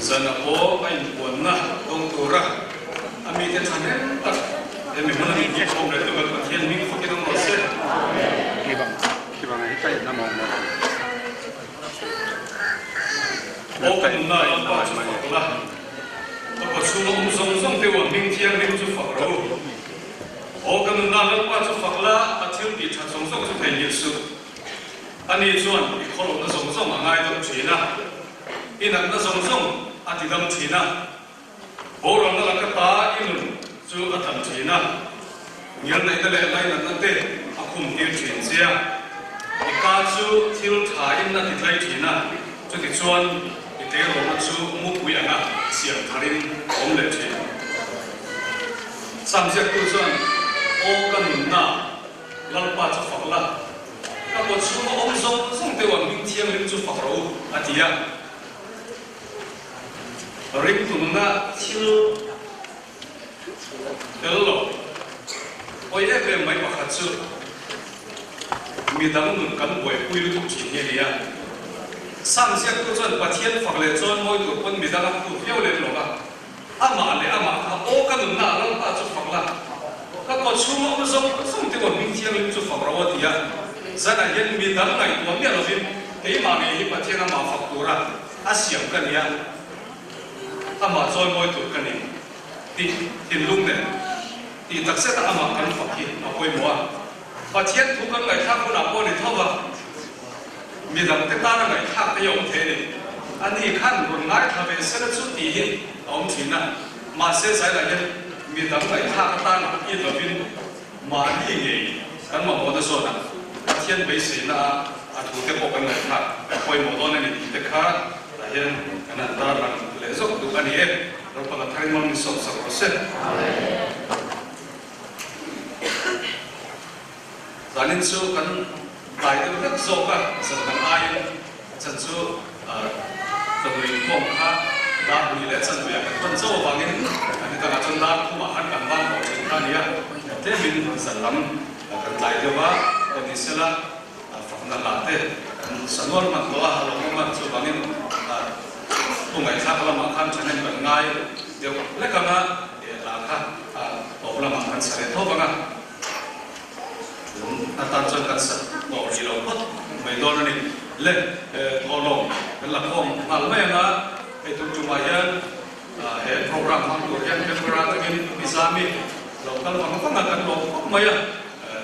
Zana pawh a inpuanna dawng tura a mite thahnem tak he mi hmuna min hnikhawm leh tu kan Pathian hming fakin awm rawh se. Aw ka nunna Lalpa chu fak la, ka kawchhunga awm zawng zawng te uah hming thianghlim chu fak rawh u. Aw ka nunna Lalpa chu fak la, a thil tih that zawng zawng chu theihnghilh suh. Ani chuan i khawlohna zawng zawng a ngaidam thin a, i natna zawng zawng a tidam thin a, boralna laka ta i nun chu a tlan thin a, ngilneihna leh lainatna te a khumtir thin che a, i ka chu thil thain a titlai thin a, chutichuan i tleirawnna chu mupui anga siam tharin a awm leh thin. Sam ziaktu chuan, Aw ka nunna, Lalpa chu fak la, ka kawt chhunga awm zawng zawng deuh ang hming thianghlim chu fak rawh u, a ti a. Ringtunna thil tel lo pawi em em mai pakhat chu midang nun kan buaipui lutuk thin hi a ni a. Sam ziaktu chuan Pathian fak leh chuan mawi tur pawn midang a phut viau lem lo va. Amah leh amah kha aw ka nunna ah Lalpa chu fak la, ka kaw chhunga awm zawng zawng te aw hming thianghlim chu fak ro a ti a. Zanah hian mi dang ngaihtuah miah lovin keimah ngei hi Pathian amah fak tura a siam ka ni a, amah chawimawi tur ka ni tih thinlung nen tih takzeta amah kan fak hi a pawimawh a. Pathian thu kan ngaihthlak hunah pawh ni tho va, mi dangte tana ngaihthlak te hi a awm thei a ni. Ani khan rawn ngaithla ve sela chu tih hi a awm thin a, mahse zailah hian mi dang ngaihthlak atan it lovin mahni ngei kan mamawhna zawnah Pathian beiseina a a thute pawh kan ngaihthlak a pawimawh dawn a ni tih te kha tah hian kan han tarlang leh zawk duh a ni e. Ropanga tharin mawlh min sawmsak rawh se. Zanin chu kan tlai deuh hlek zawk a, zan dang aiin a chan chu ka nui inkhawm kha dar hnih leh chanve ah kan hman chauh avangin a ni dangah chuan dar thumah khan kan ban tawh thin kha a ni a, tlemin zan lam kan tlai deuh a, aw ni sela fakna hla te kan sanual hman tawh a, a lo awm a, chuvangin thu ngaihthlak lamah khan thahnem kan ngai deuh hlek ang a, hla kha tawp lamah kan sa leh tho vang a. Tun atan chuan kan sa tawh rih lo phawt mai dawn a ni. Le, thawhlawm kan la khawm nghal mai ang a, hei tun tumah hian he program hmang tur hian Canberra atangin Mizami lo kal vang vang a, kan lawm khawp mai a,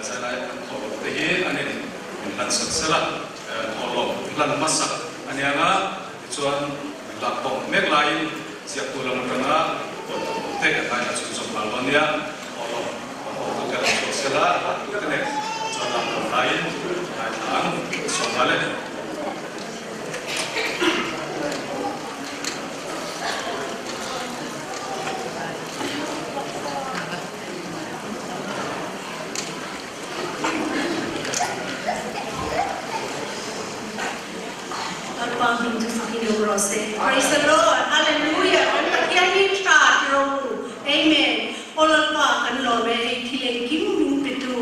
zai kan thawhlawm te hi an in hlan sak sel a, thawhlawm hlan hmasak a ni ang a, tichuan min lak khawm mek laiin ziaktu lam atanga thawhlawm te kan ngaithla chhunzawm nghal dawn nia. Thawhlawm a hawtu te lo chhuak sela, a hlattu te nen chuan lak khawm laiin ngaithla ang sawm nghal e. Lalpa hming chu fakin awm rawh se. Praise the Lord! Hallelujah! Kan Pathian hi tha ti rawh u. Amen! Aw Lalpa kan lawm e, hei thil engkim min pe tu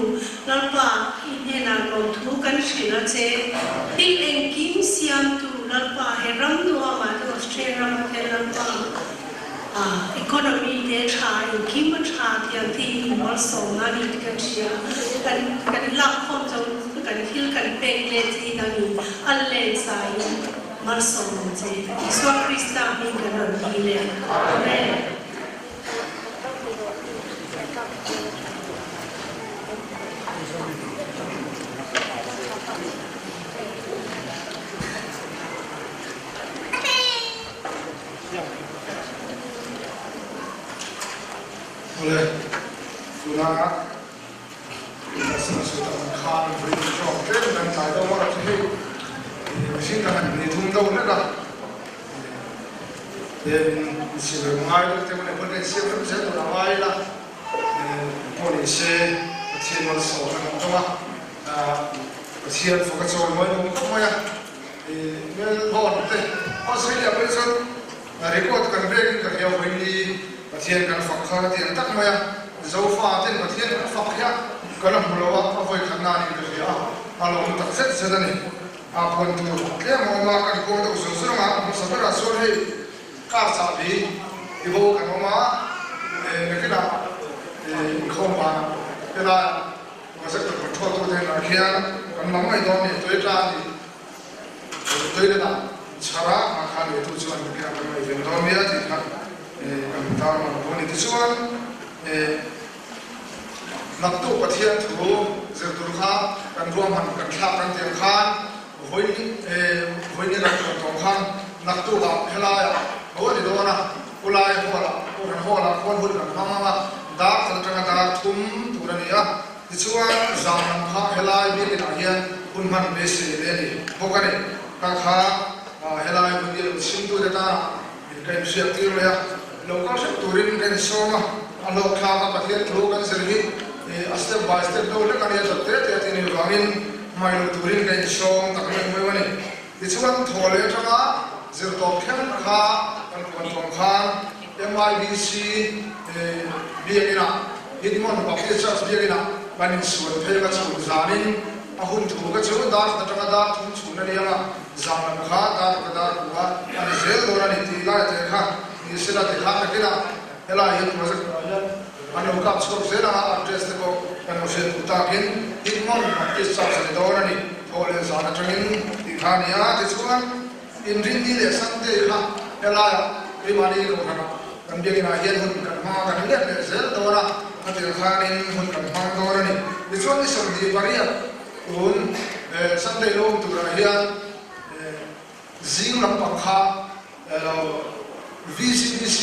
Lalpa i hnenah lawmthu kan hrilh a che. Thil engkim siamtu Lalpa he ram nuamah te Australia ramah te Lalpa economy te tha engkim a tha tiang te hi malsawmna a ni tih kan hria. Kan kan lakkhawm zo kan thil kan pek let hi nangin a let zaiin malsawm ang che. Isua Krista hming kan rawn dil e. Amen. Awle, tuna Pastor sawi tak ang khan vawiin zawk tlem kan tlai deuh a, chu hei mihring kan han ni thum deuh hlek a. Tin, insiam rem ngai deuh te pawh nei insiam rem zel tur a ngai ila, pawh ni se Pathian malsawmna kan tawng a, Pathian fak a chawi mawi nuam khawp mai a, Melbourne te Australia pawh hi chuan record kan rek in ka hria vawiin hi Pathian kan fak kha ka ti ang tak mai a, Zofa ten Pathian kan fak hian ka la hmu lo a, a vawikhat nan in ka hria a, a lawm tak zet zet a ni. A puan tur tlem a awm a, kan kawng deuh zawng zawng a, hmasa berah chuan hei Car chahbi tibo kan awm a, nakinah inkhawm vanah helaiah projector control tute hnenah khian kan lam mai dawn a ni. Toyota a ni. Toilet ah chhar a, a kha neitu chuan nakinah kan ngaihven dawn nia tih kha kan tarlang dawn a ni. Tichuan naktuk Pathian thu zir tur kha kan ruahman kan thlak kan tih ang khan Vawiin vawiin kan tuan tawng khan naktuk ah helai ah ho a ni dawn a, Pulai hall ah Kohhran hall ah khuan hun kan hmang ang a, dar khat atanga dar thum tur a ni a, tichuan zan lam kha helai biakin ah hian hun hman beisei leh a ni bawk a ni. Ka kha helai hun hi lo chhimtute tana min ka inhriat tir leh a, lo kal hrep turin ka insawm a, a hlawkthlak a Pathian thu kan zir hi a step by step deuh hlek a nia dawt te te a tih nih vangin hmai lo turin ka insawm tak meuh meuh a ni. Tichuan thaw leh atanga zir tawp thleng kha kan puan tawng khan MIBC biakinah Hitmon Baptist Church biakinah kan insual phei ka chhun zanin a hun thu ka chu dar khat atanga dar thum chhun a ni ang a, zan lam kha dar ka dar ku a a ni zel dawn a ni tih lai te kha ni sela ti khan nakinah helai hian project ah hian an lo kap chhuak zel ang a, address te pawh kan lo hriat duh takin Hitmon Baptist Church a ni dawn a ni. Thaw leh zan atangin tih kha a ni a, tichuan Inrinni leh Sunday kha helaiah keimahni kohhranah kan biakinah hian hun kan hmang a, kan let leh zel dawn a, khatiang khanin hun kan hmang dawn a ni. Tichuan ni 28 tun Sunday lo awm turah hian zing lampang kha lo VCBC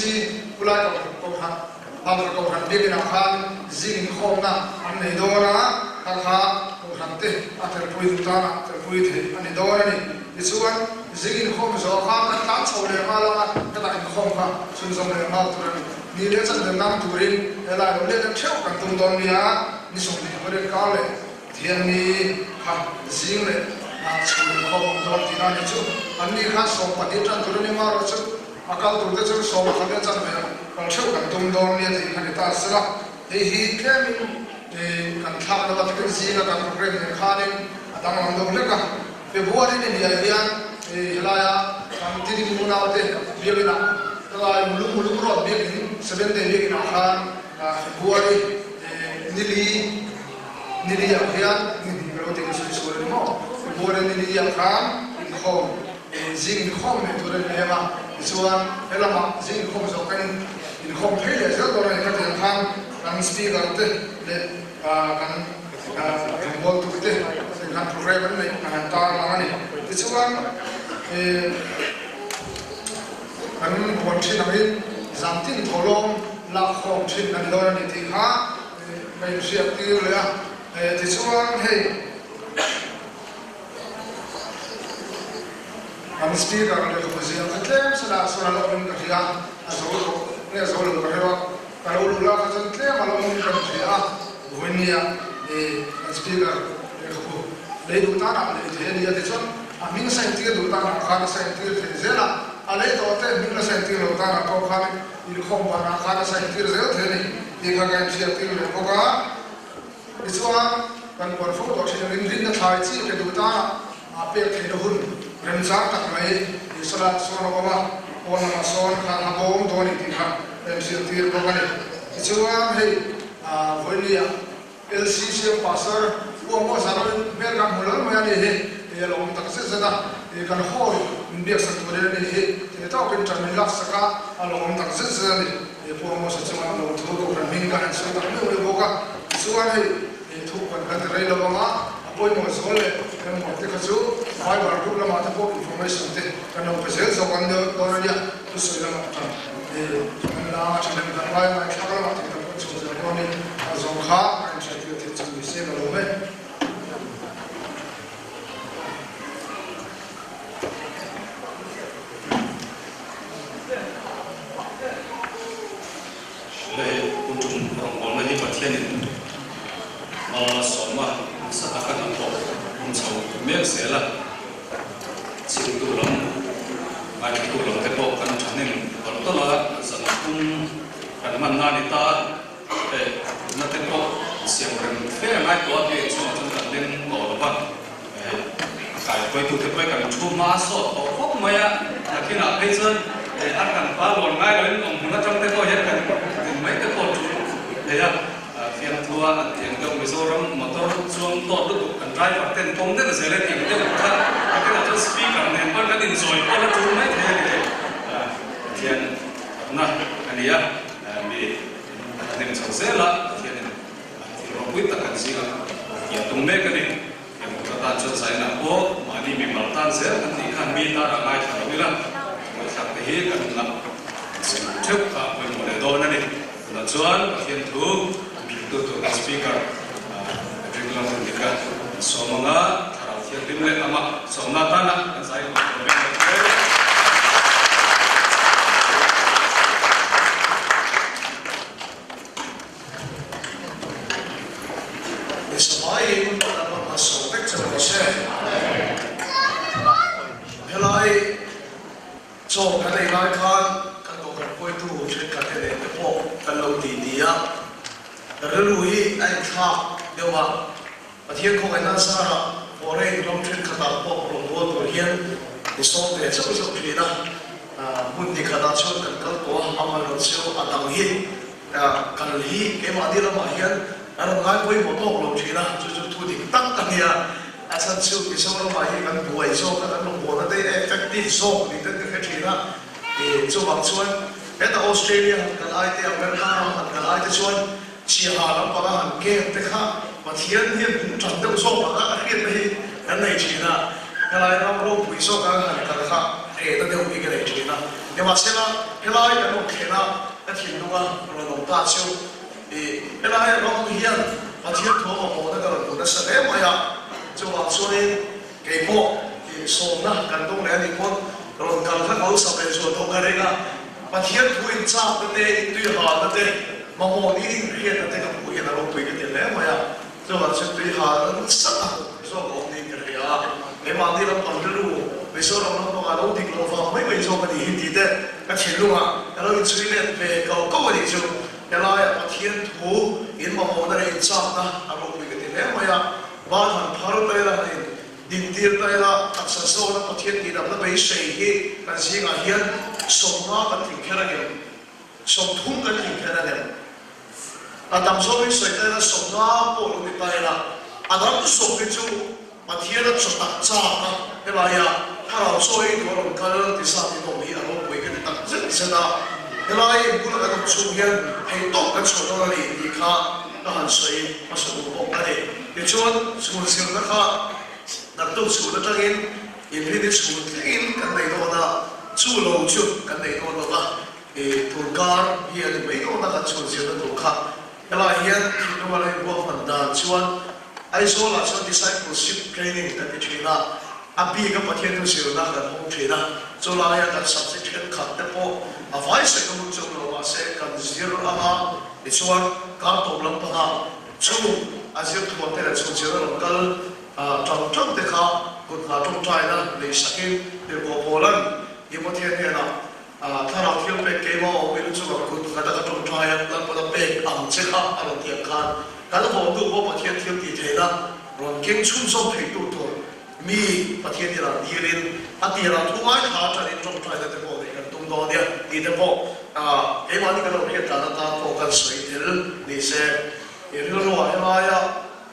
Pulai Kohhran Halkha Kohhran biakinah khan zing inkhawmna an nei dawn a, kha kha Kohhran te a telpui duh tanah telpui theih a ni dawn a ni. Tichuan, zing inkhawm zawh khan kan tlan chho leh nghal ang a, hetah inkhawm kha chhunzawm leh nghal tur a ni. Ni leh chan nang turin helai lo let ang theuh kan tum dawn nia, ni 28 kar leh Thianni kha zing leh chhun inkhawm awm dawn tihna a ni chu. Anni kha 12 tan tur a ni marawh chu a kal tur te chu 11 leh chanve ah kal theuh kan tum dawn nia tih kha ni ta sela. Hei hi tlemin kan thlak lo a, tikin zinga kan program nen khanin a danglam deuh hlek a. February ni hniai hian helaia kan Tiding unaute biakinah helai Mulung Mulung Road biakin Seventh Day biakinah khan February nili Nili ah hian ni hnih ka lo ti ka sawi sual a ni maw? February nili ah khan inkhawm zing inkhawm leh tur a ni em a, tichuan he lamah zing inkhawm zawh kan inkhawm phei leh zel dawn a ni. Khatiang khan kan speaker te leh kan rawngbawltu te khan program an neih an han tarlang a ni. Tichuan kan puan thin angin zantin thawhlawm lakkhawm thin a ni dawn a ni tih kha Ka inhriat tir leh a, tichuan hei kan speaker lehkhabu ziah kha tlem sela sawn a la awmin ka hria, a zo tawh nge zo lo ka hreu a, ka lo luh lah kha chuan tlem a la awmin ka hria a, vawinia kan speaker lehkhabu lei duh tanah lei thei a ni a, tichuan a hming sign tir duh tanah khan a sign tir thei zel a, a lei tawh te hming la sign tir lo tanah pawh khan Inkhawm banah khan a saintir zel thei a ni tih kha ka inhriat tir leh bawk a. Tichuan, kan puan fo tawh thin angin rinna thlai chi pe duh tana a pek theihna hun remchang tak mai Isala sawn a awm a, pawn lamah sawn khan a bawm dawn a ni tih kha ka inhriat tir bawk a ni. Tichuan, hei vawinia LCCM Pastor Pu Amos a rawn hmel kan hmu lal mai a ni hi, hei a lo awm tak zet zet a, hei kan hall min biaksak tur hi a ni hi, thei tawkin ṭan min laksak a, a lo awm tak zet zet a ni. Hei Pu Amos a chuan a lo thu Kohhran hming kan han sawi tak meuh meuh bawk a, tichuan hei hei thu kan kan ti rei lo ang a, a pawimawh zual leh remhmuah te kha chu Bible group lamah te pawh information te kan lo pe zel zawk ang dawn a nia, thusawi lamah ṭan hei kan la a ṭhahnem kan ngai ngaithlak lamah thei tak pawh chho zel dawnin a zawng kha ka inhriattir theih chu ni se ka lawm e. Hei hun tum rawngbawlna hi Pathianin mal a sawm a, nasa taka hnathawh awm chho mek zel a, chhimtu lam, ngaithlatu lam te pawh kan thahnem tawlh tawlh a, zan pum kan hman na ni ta eh na te pawh siam rem fe a ngai tawh a, biakinn chhungah chuan kan leng tawh lo va, hei a kaihruaitu te pawh hi kan thu hma sawt tawh khawp mai a, nakinah phei chuan a kan pa. Ba lawn ngai loin awm hmun atang te pawh hian kan din mai te pawh tul thei a, fiamthua an tih ang deuh Mizoram motor chuang tawt lutuk kan driver ten kawng deuh zel e tih ang deuh kha nakinah chuan speaker nen pawn kan inzawi pawh la tul mai thei a ni thei. Pathian fakna a ni a, mi a hnem chho zel a, Pathianin thil ropui tak kan zingah tih a tum mek a ni. Heng kut atan chuan zainah pawh mahni mimal tan zel kan tih khan mi tan a ngaithla lo ila, ngaihthlak te hi kan la zir theuh kha a pawimawh leh dawn a ni. Tunah chuan Pathian thu an hriltu tur kan Speaker Patrick Lalrindika an sawm anga Thlarau Thianghlim leh amah sawmna atana kan zai hawn tur vek lo che. Misavaiin kan rawn hmasawm vek che rawh se. Helai chaw kan ei lai khan kan kohhran hruaitu thenkhat te nen te pawh kan lo ti ti a, ka rilru hi a inthlak deuh a, Pathian khawngaihna zarah foreign ram thenkhatah pawh rawn bual tur hian i sawm ve chauh chauh thin a, hmun ni khatah chuan kan kal tawh a, amaherawhchu a dang hi Kal hi keimahni lamah hian a rawn ngai pawimawh tawk lo thin a, chu chu thu dik tak a nia. A chhan chu Mizoramah hi kan buai zawk a, kan rawngbawlna te hi a effective zawk niin kan hre thin a. Chuvang chuan heta Australia han kal ai te, America ram han kal ai te chuan Chiaha lampanga han kem te kha Pathian hian min tan deuh zawk ang a, a hriatna hi kan nei thin a. Helai ram ropui zawk anga han kal kha hrehna deuh hi ka nei thin a. Nimahsela helai kan rawn thlen a, Ka thinlunga rawn awm ta chu i helai ram hian Pathian thu a mamawhna ka rawn hmu nasa hle mai a, chuvang chuanin kei pawh i sawmna kan dawng leh a nih pawn rawn kal kha ka lo sa ve zual tawh ka ring a, Pathian thu inchakna te, intuihalna te, mamawh niin inhriatna te ka hmuh hian a ropui ka ti hle mai a, chuvang chuan tuihalna nasa tak zawk a awm niin ka hria a, keimahni lampang rilru Mizoram lampangah lo dik loh vang mai mai zawk a nih hi tih te Ka thinlungah ka lo inchhui let ve ko ko a nih chu. Helaiah Pathian thu in mamawhna leh inchakna a ropui ka ti hle mai a. Ban han phar ta ila, han in dintir ta ila, taksa zawna Pathian tihdamna beisei hi kan zingah hian 50 kan tling kher angem? 30 kan tling kher angem? A tam zawngin sawi ta ila 50 pawh lo ni ta ila, a dam zawk hi chu Pathian a chaw tak chak a, helaia thlarau chaw ei tur a rawn kal ti zat in awm hi a ropui ka ti tak zet zet a, helai inbula kan awm chhung hian theihtawp kan chhuah dawn a ni tih kha ka han sawi hmasa duh bawk a ni. Tichuan, chhun zirna kha naktuk chhun atangin inrini chhun thlengin kan nei dawn a, chu lo chu kan nei dawn lo va, tunkar hi a ni mai dawn a kan chhun zirna tur kha. Helaiah hian thinlunga lo inbuahman dan chuan Aizawlah chuan Discipleship Training kan ti thin a, a bika Pathian thu zirna kan hawng thin a, chu laia kan subject thenkhat te pawh a vai sawi ka hun chu awm lo mahse kan zir ang a, tichuan kar tawp lampangah chu a zir thuam te leh chhun zirna rawn kal tang tang te kha kut hna tawngtaina nei sakin Tirhkoh Paula'n Timothea hnenah Thlarau thil pek keimah awm in chunga kut nghat a ka tawngtai a, Lalpan a pek ang che kha a rawn ti ang khan kan hawtu pawh Pathian thil tih theihna rawn keng chhunzawm theitu tur mi Pathian inah dilin a tirah thu ngaithla aṭanin tawngtaina te pawh neih kan tum dawn nia tih te pawh keimahni kan lo hriat dan atan pawh kan sawi tel ni se i rilruah helaia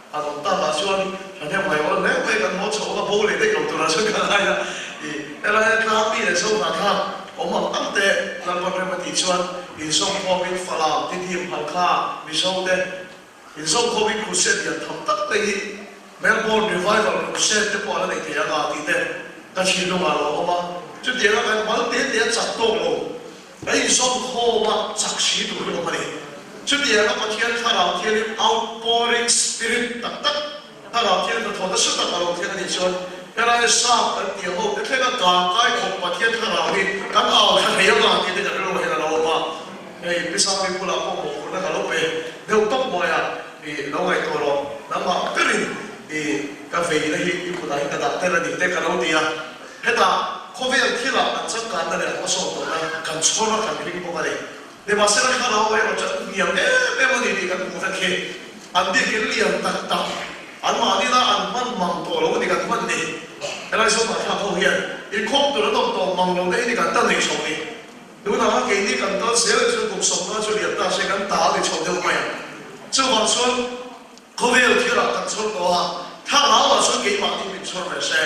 A rawn tak ah chuan thahnem mai awl hle mai kan haw chho a bo leh daih lo tur ah chuan ka ngai a, i helai tlang mi leh zo hna thlak awm ang ang te Lalpan rem a tih chuan inzawmkhawm in Falam, Tidim, Halkha, Mizo te inzawmkhawm in crusade lian tham tak te hi Melbourne Revival Crusade te pawh a la nei thei ang a tih te ka thinlung ah a lo awm a, chutiang a kan mal te te a chak tawk lo. Ka inzawmkhawm a chak si tur hi awm a ni. Chutianga Pathian Thlarau Thianghlim outpouring spirit tak tak, Thlarau Thianghlim hnathawh nasa tak a lo thleng a nih chuan helai sap kan tih ho te thlenga kang kai khawp Pathian Thlarau hi kan au thla thei anga tih te kan rilru hian a lo awm a. Hei Pi Sangpui bulah pawh mawhphurhna ka lo pe deuh tawp mawi a, i lo ngaihtuah rawh, nangmah berin i ka veina hi i kutah hi ka dah tel a nih te ka lo ti a. Hetah khawvel thilah kan changkanna leh a hmasawn tawhna kan chhawr a kan ring bawk a ni. Nimahsela thlarau erawh chu an hniam em em a ni tih kan hmuh vek hi. An biakinn lian tak tak, anmahnina an hman mang tawh lo a ni kan hman ni. Helai Zohnahthlak ho hian inkhawm tur an awm tawh mang lo te hi ni kan ta nei chho ni. Tunah keini kan kal zel chuan kum 50 chu lian ta se kan ta a ni chho deuh mai ang. Chuvang chuan khawvel thilah kan chhawr tawh a, thlarauah chuan keimahni min chhawr ve se.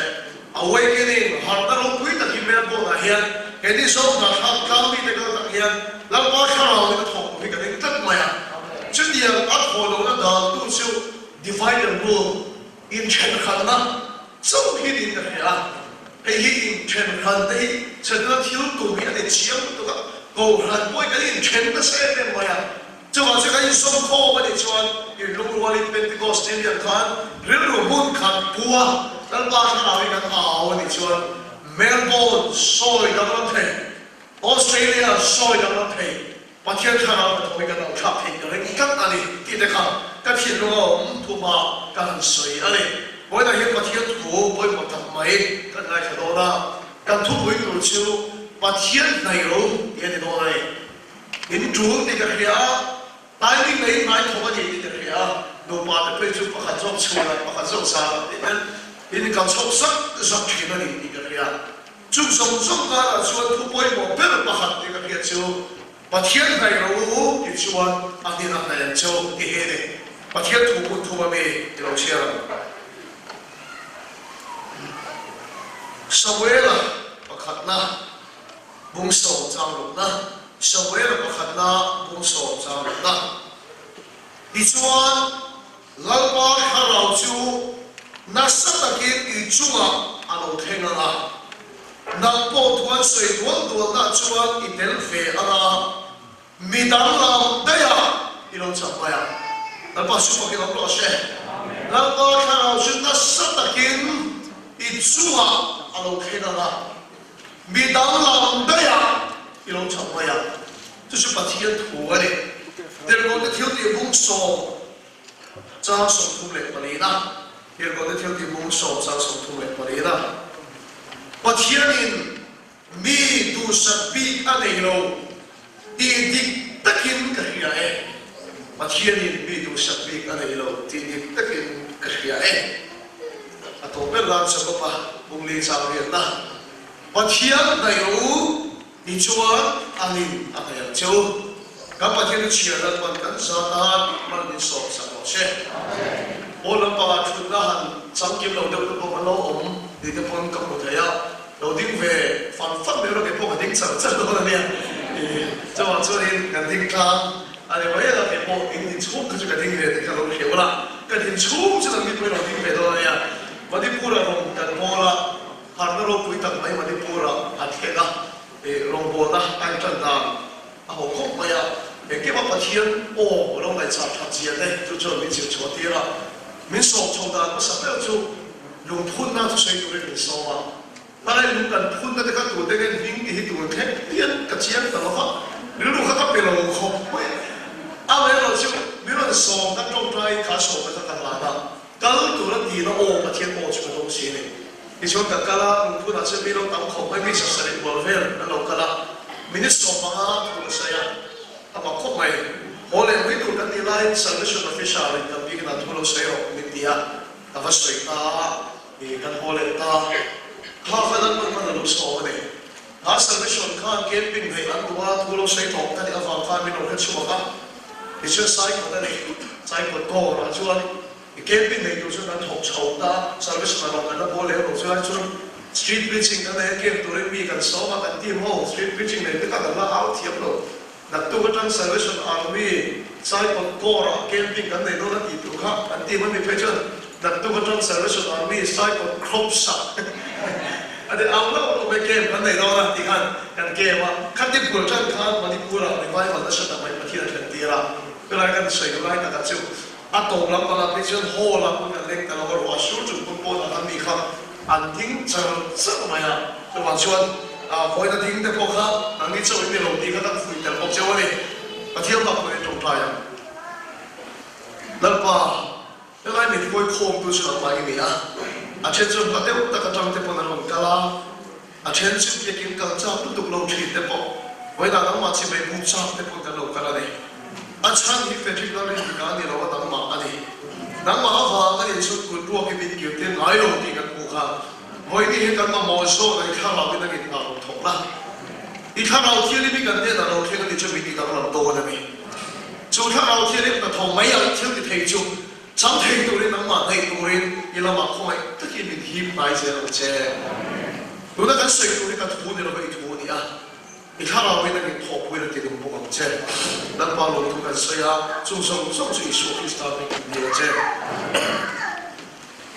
Awakening, harhna ropui tak hi Melbourne ah hian keini zawng hna thlak tlang mite kal tak hian Lalpa thlarau in a thawk tur hi ka ring tlat mai a. Chutiang a thawh lohna dan tu chu divide and rule, inthenhranna chauh hi niin ka hria a. Hei hi inthenhranna hi chhenna thil tum hi a ni chiang lutuk a, kohhran pawh hi kan inthen nasa em em mai a. Chuvang chu kan insawm khawm a nih chuan inlungrualin Pentecost ni lian khan rilru hmun khat pua Lalpa thlarau hi kan au a nih chuan Melbourne sawi danglam thei, Australia sawi danglam thei, Pathian thlarau hnathawh hi kan lo thlak theih ka ring tlat a ni tih te kha ka thinlung a awm thuma ka han sawi a ni. Vawiinah hian Pathian thu pawimawh tak mai kan ngaithla dawn a, kan thupui tur chu Pathian hnaih ro tih a ni dawn a ni. In tul tih ka hria a, timing leh in ngaithawk a ni tih ka hria a, nupa te phei chu pakhat zawk chhunah pakhat zawk zanah tih ten in kal chhawk zak zak thin a ni tih ka hria. Chung zawng zawng karah chuan thu pawimawh ber pakhat tih ka hriat chu Pathian hnaih ro u tih chuan a hnin a hnaih ang cheu tih hi a ni. Pathian thu hmun thum a mi ti lo chhiar ang. Samuela pakhatna. Bung 10 chang rukna, Samuela pakhatna bung 10 chang rukna. Tichuan, Lalpa thlarau chu nasa takin i chungah a lo thleng ang a, nang pawh thu an sawi dual dualna chuan i tel ve ang a, mi danglam daihah i lo chak mai ang. Lalpa chu fakin awm rawh se. Lalpa thlarau chu nasa takin i chungah a lo thleng ang a, Mi danglam daihah i lo chak mai a, chu chu Pathian thu a ni. Tirhkohte thiltih bung 10 chang 34 na, Tirhkohte thiltih bung 10 chang 34 na, Pathianin mi duhsak bik a nei lo tih dik takin ka hria e. Pathianin mi duhsak bik a nei lo tih dik takin ka hria e. A tawp ber nan Jakob-a bung li chang riatna, Pathian hnaih rawh u ti chuan a nin a hnaih ang che u. Kan Pathian hi chhiar lan pawn kan zat a, mal min sawm sak rawh se. Pawl lampangah thutna han changkim lo deuh te pawh kan lo awm tih te pawn ka hmu thei a, lo ding ve fan fan mai rawh kei pawh ka ding char char dawn a nia. Chuvang chuanin kan ding tlang. A ni mai a, kei pawh in inchhung kha chu ka ding ve tih kha lo hria ula, kan inchhung chu nangni pawhin lo ding ve dawn a nia. Manipur-a rawng kan bawl a, harhna ropui tak mai Manipur-a a thleng a, ih rawngbawlna a intan dan a haw khawp mai a, engkim a Pathian aw lo ngaihchah that zia te chu chuan min zir chhuah tir a, min sawm chho dan hmasa ber chu lungphunna chu sawi turin min sawm a. Hnai lung kan phunna te kha tute ngen hming ti hi tur thleng hian ka chiang ta lo va, rilru kha ka pe lo khawp mai a. Amaherawh chu min rawn sawm kha tawngtai kha sawm kha ka hlan a, kal tur a tina aw Pathian aw chu ka dawng si a ni. Tichuan ka kal a, lungphunah chuan mi lo tam khawp mai, mi 70 bual vel an lo kal a, minute 15 thu ka sawi a, a mak khawp mai. Haw leh mai tur kan nih laiin Salvation Officer in kan bikin ah thu lo sawi rawh min ti a, ka va sawi ta a. Ih, kan haw leh ta. Kha kha Lalpan khan a lo sawm a ni. Kha Salvation khan camping neih an duh a, thu lo sawi tawh ka nih avang khan min lo hre chhuak a. Tichuan Saikawt a ni, Saikawt dawrah chuan i camping nei tur chuan kan thawk chho ta a, Salvation a rawn kan la bawl leh lo chuan chuan street preaching kan nei a, camp turin mi kan sawm a, kan team ho street preaching nei te kha kan la au thiam lo. Naktuk atang Salvation Army Saipawt Corps-ah camping kan nei dawn a tih tur kha an team a mi phei chuan naktuk atang Salvation Army Saipawt Crops-ah a ti au hlauh hlauh mai camp kan nei dawn a tih khan kan camp a, khati bul tan khan Manipur-ah revival nasa tak mai Pathian a thlen tir a, chulai kan sawi duh lai takah chu a tawp lam pangah phei chuan hall-ah hmun kan leng ta lo a, ruah sur chung pawn pawnah khan mi kha An ding char char mai a, chuvang chuan vawiin a ding te pawh kha nangni chauh in ni lo tih kha kan fuih tel bawk cheu a ni. Pathian bak pawhin tawngtai ang. Lalpa, helai min hawi khawmtu chu nangmah i ni a, a then chuan hma deuh tak atang te pawn an rawn kal a, a then chu biakin kal chak lutuk lo thin te pawh vawiinah nangmah chimei buk chak te pawn kan lo kal a ni. A chhan hi Frederick Lalrinhlika a ni lo a, nangmah a ni. Nangmah avang a nih chu kut ruak hi min kir tir ngai lo tih kan hmuh kha. Vawiin hi kan mamawh zawk a ni thlarau in a ngin nghah rawn thawk la. I Thlarau Thianghlim hi kan hnenah lo thleng a ni chu min ti danglam dawn a ni. Chu Thlarau Thianghlim hnathawh mai ang thil ti thei chu chang thei turin nangmah hnaih turin i lamah khawngaih takin min him hnai zel ang che. Tuna kan sawi tur hi ka thu ni lova i thu a ni a, i Thlarauin a min thawhpui a ti lung bawk ang che. Lalpa lawmthu kan sawi a, chung zawng zawng chu Isua Krista hming in ni ang che.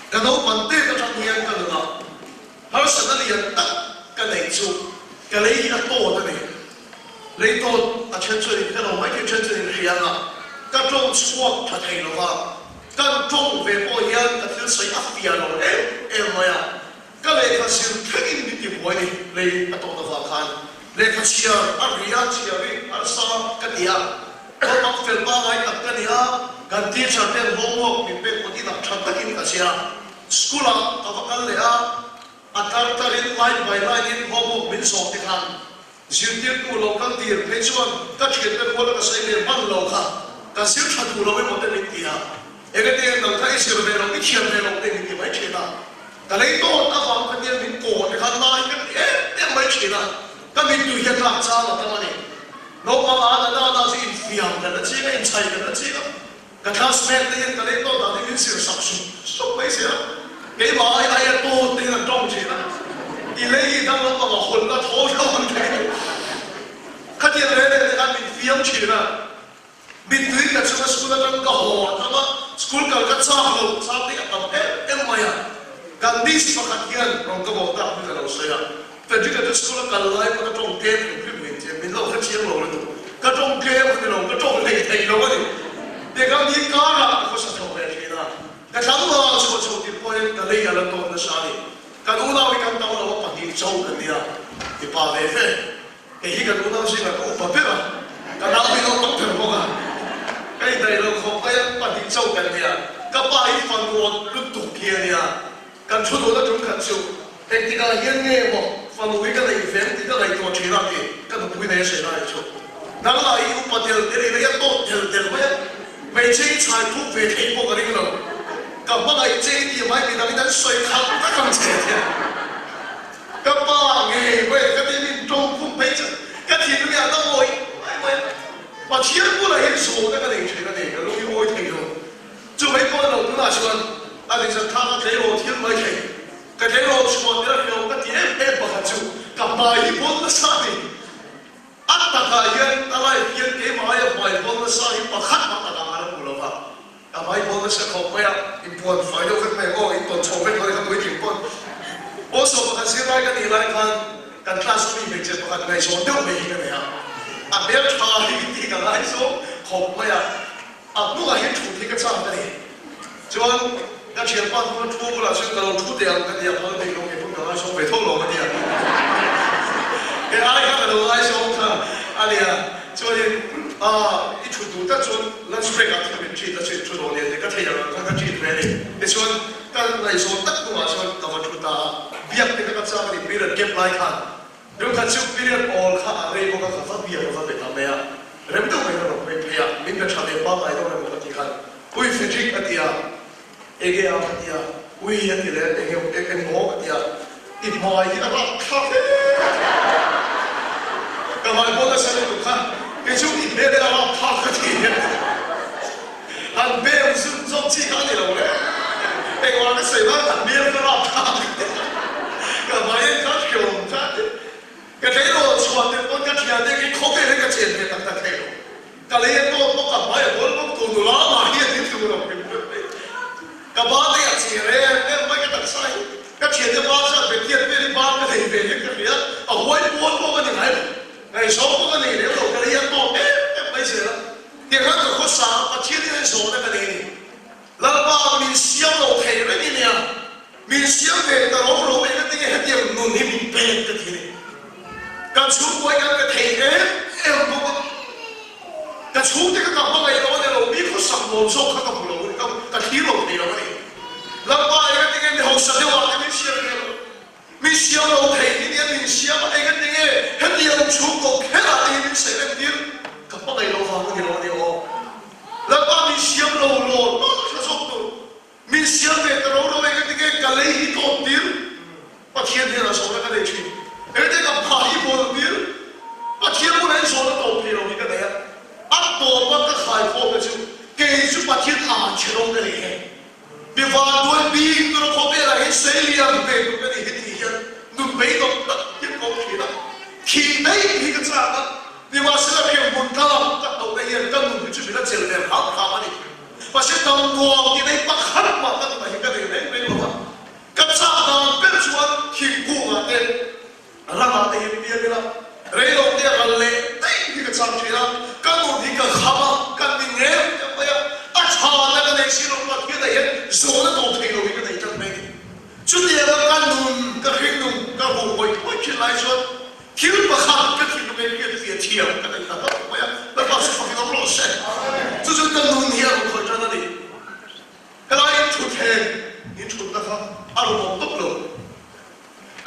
Ka naupang tet atang hian ka nunah Harsatna lian tak ka neih chu ka lei hi a tawt a ni. Lei tawt a then chuan in hre lo mai thei, then chuan in hria ang a, ka tawng chhuak tha thei lo va, kan tawng ve pawh hian ka thil sawi a fiah lo em em mai a, ka lehkha zir thlengin min ti buai ni lei a tawt avang khan lehkha chhiar a ri a, chhiar hi harsa ka ti a, naupang fel pangai tak ka ni a, kan teacher ten homework min pek pawh inah tha takin ka zir a. School ah ka va kal leh a, a tar tar in line by line in homework min zawh te khan zirtirtu lo kal tir phei chuan ka thiante rual a ka sawi ve hman lo kha ka zir tha duh lo emaw te min ti a, enge te nang kha i zir ve lo i thiam ve lo te min ti mai thin a, ka lei dawt avang kha nia min kaw te khan lai ka ti em em mai thin a, ka mittui hi a tlak chang a tam a ni. Naupang a na na na chu infiam kan la ching a, inchhai kan la ching a. Ka classmate te hian ka lei tawh dan hi min zir sak sup sup mai zel a, keimah ai aia tawt te hian an tawng thin a, i lei hi dang lampang a hawn a thaw tho ang thei a ni. Khatiang reng reng te khan min fiam thin a, mittui ka chunga school atang ka haw a tam a, school kal ka chak lo chang te hi a tam em em mai a, kan miss pakhat hian rawn ka bawh tak hi ka lo sawi a, Frederick-a chu school a kal lai pawn a tawng tlem hrim hrim mai che, min lo hre chiang lo lutuk. Ka tawng tlem a ni lo, ka tawng hlei thei lo a ni. Tiang ni karah ka khawsa chho ve thin a, ka tlangval chhuah chho tir pawhin ka lei a la tawn nasa a ni. Kan unau hi kan tam lo a, pahnih cho kan nia, ti pa ve ve. Kei hi kan unau zingah ka upa ber a, ka nau hi naupang ber bawk a, ka indaih lo khawp mai a, pahnih cho kan nia. Ka pa hi fanuat lutuk hi a nia. Kan thu duhna tum khat chu engtikah hian nge maw fanu hi ka neih ve ang tih ka ngaihtuah thin a ti ka nupui nei a sawi lai chu. Nang lah hi upa tel tel in a tawt tel tel mai a, hmeichhe hi chhai thuk ve theih pawh ka ring lo. Ka hmangaih che i tih mai midang in an sawi khat vek ang che tia ka pa ngei mai ka ti min tawng khum phei chu ka thinlung ah na ngawih mai mai a. Pathian bulah hian zawhna ka nei thin a ni, ka lung i awi thei lo. Chu mai pawh lo tunah chuan a rizat thlak a tleirawl thil mai thei. Ka tleirawl chhuah tir a hlauh ka ti em em pakhat chu ka hmai hi bawl nasa a ni. A takah hian a life hian keimah aia hmai bawl nasa hi pakhat mah takah a la hmu lo va. Ka hmai bawl nasa khawp mai a, inpuan fai deuh vek mai ang aw, intawn chho vek lo e ka puitling pawn. Pawlsawm pakhat zir lai ka nih lai khan kan class a mi hmeichhe pakhat ngaihzawn deuh mai hi ka nei a. A hmeltha hi tih ka ngaihzawng khawp mai a. A hnungah hian thut hi ka chak a ni. Chuan ka thianpa hnunga thu bulah chuan ka lo thu teh ang ka ti a, phal bik lo kei pawn ka ngaihsawm ve tho lo ka ti a. He ai kha ka lo ngaihsawm kha a ni a. Chuanin ah i thut duh tak chuan lunch break ah thil min treat a chu in thu dawn nia ti ka thei ang ang kha ka treat ve a ni. Tichuan ka ngaihzawn tak hnungah chuan ka va thu ta a, biak te kha ka chak a ni period gap lai khan. Deuhkhat chu period awl kha a rei bawk a, ka va bia ka va be ta mai a, rem deuh mai ka rawn hawi phei a, min be tha ve pangngai deuh rem ka ti khan, Ui Frederick a ti a, enge a ka ti a, ui a ti leh enge eng maw ka ti a, i hmai hi a rak thlak hle ka hmai pawn nasa lutuk kha, kei chu i hmel hi a rak thlak ka ti han bem zun zawk chi kha a ni lo le, engvang ka sawi vang han hmel ka rak thlak ka hmai en kha hreawm kha a ti. Ka tleirawl chhuah tirh pawn ka thiante hi khawvel hi ka chen ve tak tak thei lo. Ka lei a tawt bawk, ka hmai a bawl bawk, tu nula mah hi a ni tur lo hrim hrim mai. Ka ba te a che reng reng mai ka taksa hi. Ka thiante ba chuan Bethian vel hi ba ka nei ve hian ka hria, a huai pawl pawh ka ni ngai lo. Ngaihzawng pawh ka nei lem lo, ka lei a tawt em em mai zel a. Tianghan ka khawsa a, Pathian hian zawhna ka nei a ni. Lalpa min siam lo thei reng i nia, min siam ve ta ro ro eng atinge hetiang nun hi min pek ka ti a ni. Kan chhungkaw hi kan pe thei em em bawk a, ka chhungte kha ka hmangaih lo a ni lo, mi khawsak nuam zawk kha ka hmu lo a ni, ka thlir lo thei lo a ni. Lalpa eng atinge mi hausa deuh ah te min siam ve lo, min siam lo thei i nia, min siam a eng atinge hetiang chhungkaw kher ah te hi min saih reng tir, ka hmangaih lo vang a ni lo a ni aw. Lalpa min siam lo law nawlh tha zawk tur. Min siam ve ta ro ro e ka ti nge ka lei hi tawp tir. Pathian hian a zawhna ka nei thin. Engte ka pha hi bawl tir. Thih daih hi ka chak a, nimahsela hremhmun tlang ka hlauhna hian ka nun hi chu min a chelh ve hram hram a ni. Mahse dam nuam ti daih pakhat mah ka nunah hi ka nei reng reng lo a, ka chak dan ber chuan thingkungah te ramah te hian piang ila reilo te a ral leh daih hi ka chak thin a, ka nun hi ka kham a, ka ni reng reng mai a, a tha na ka nei si lo Pathianah hian zawhna tawp thei lo hi ka nei tlat mai a ni. Chutianga ka nun, ka hringnun ka hmuh hawi hawi thin lai chuan thil pakhat ka thinlung in hriatfiah thiam ka nei ta hlauh mai a, Lalpa chu fakin awm rawh se. Chu chu ka nun hi a rawn khawih tan a ni. Helai thutthleng in thutna kha a rawn awm tawp lo.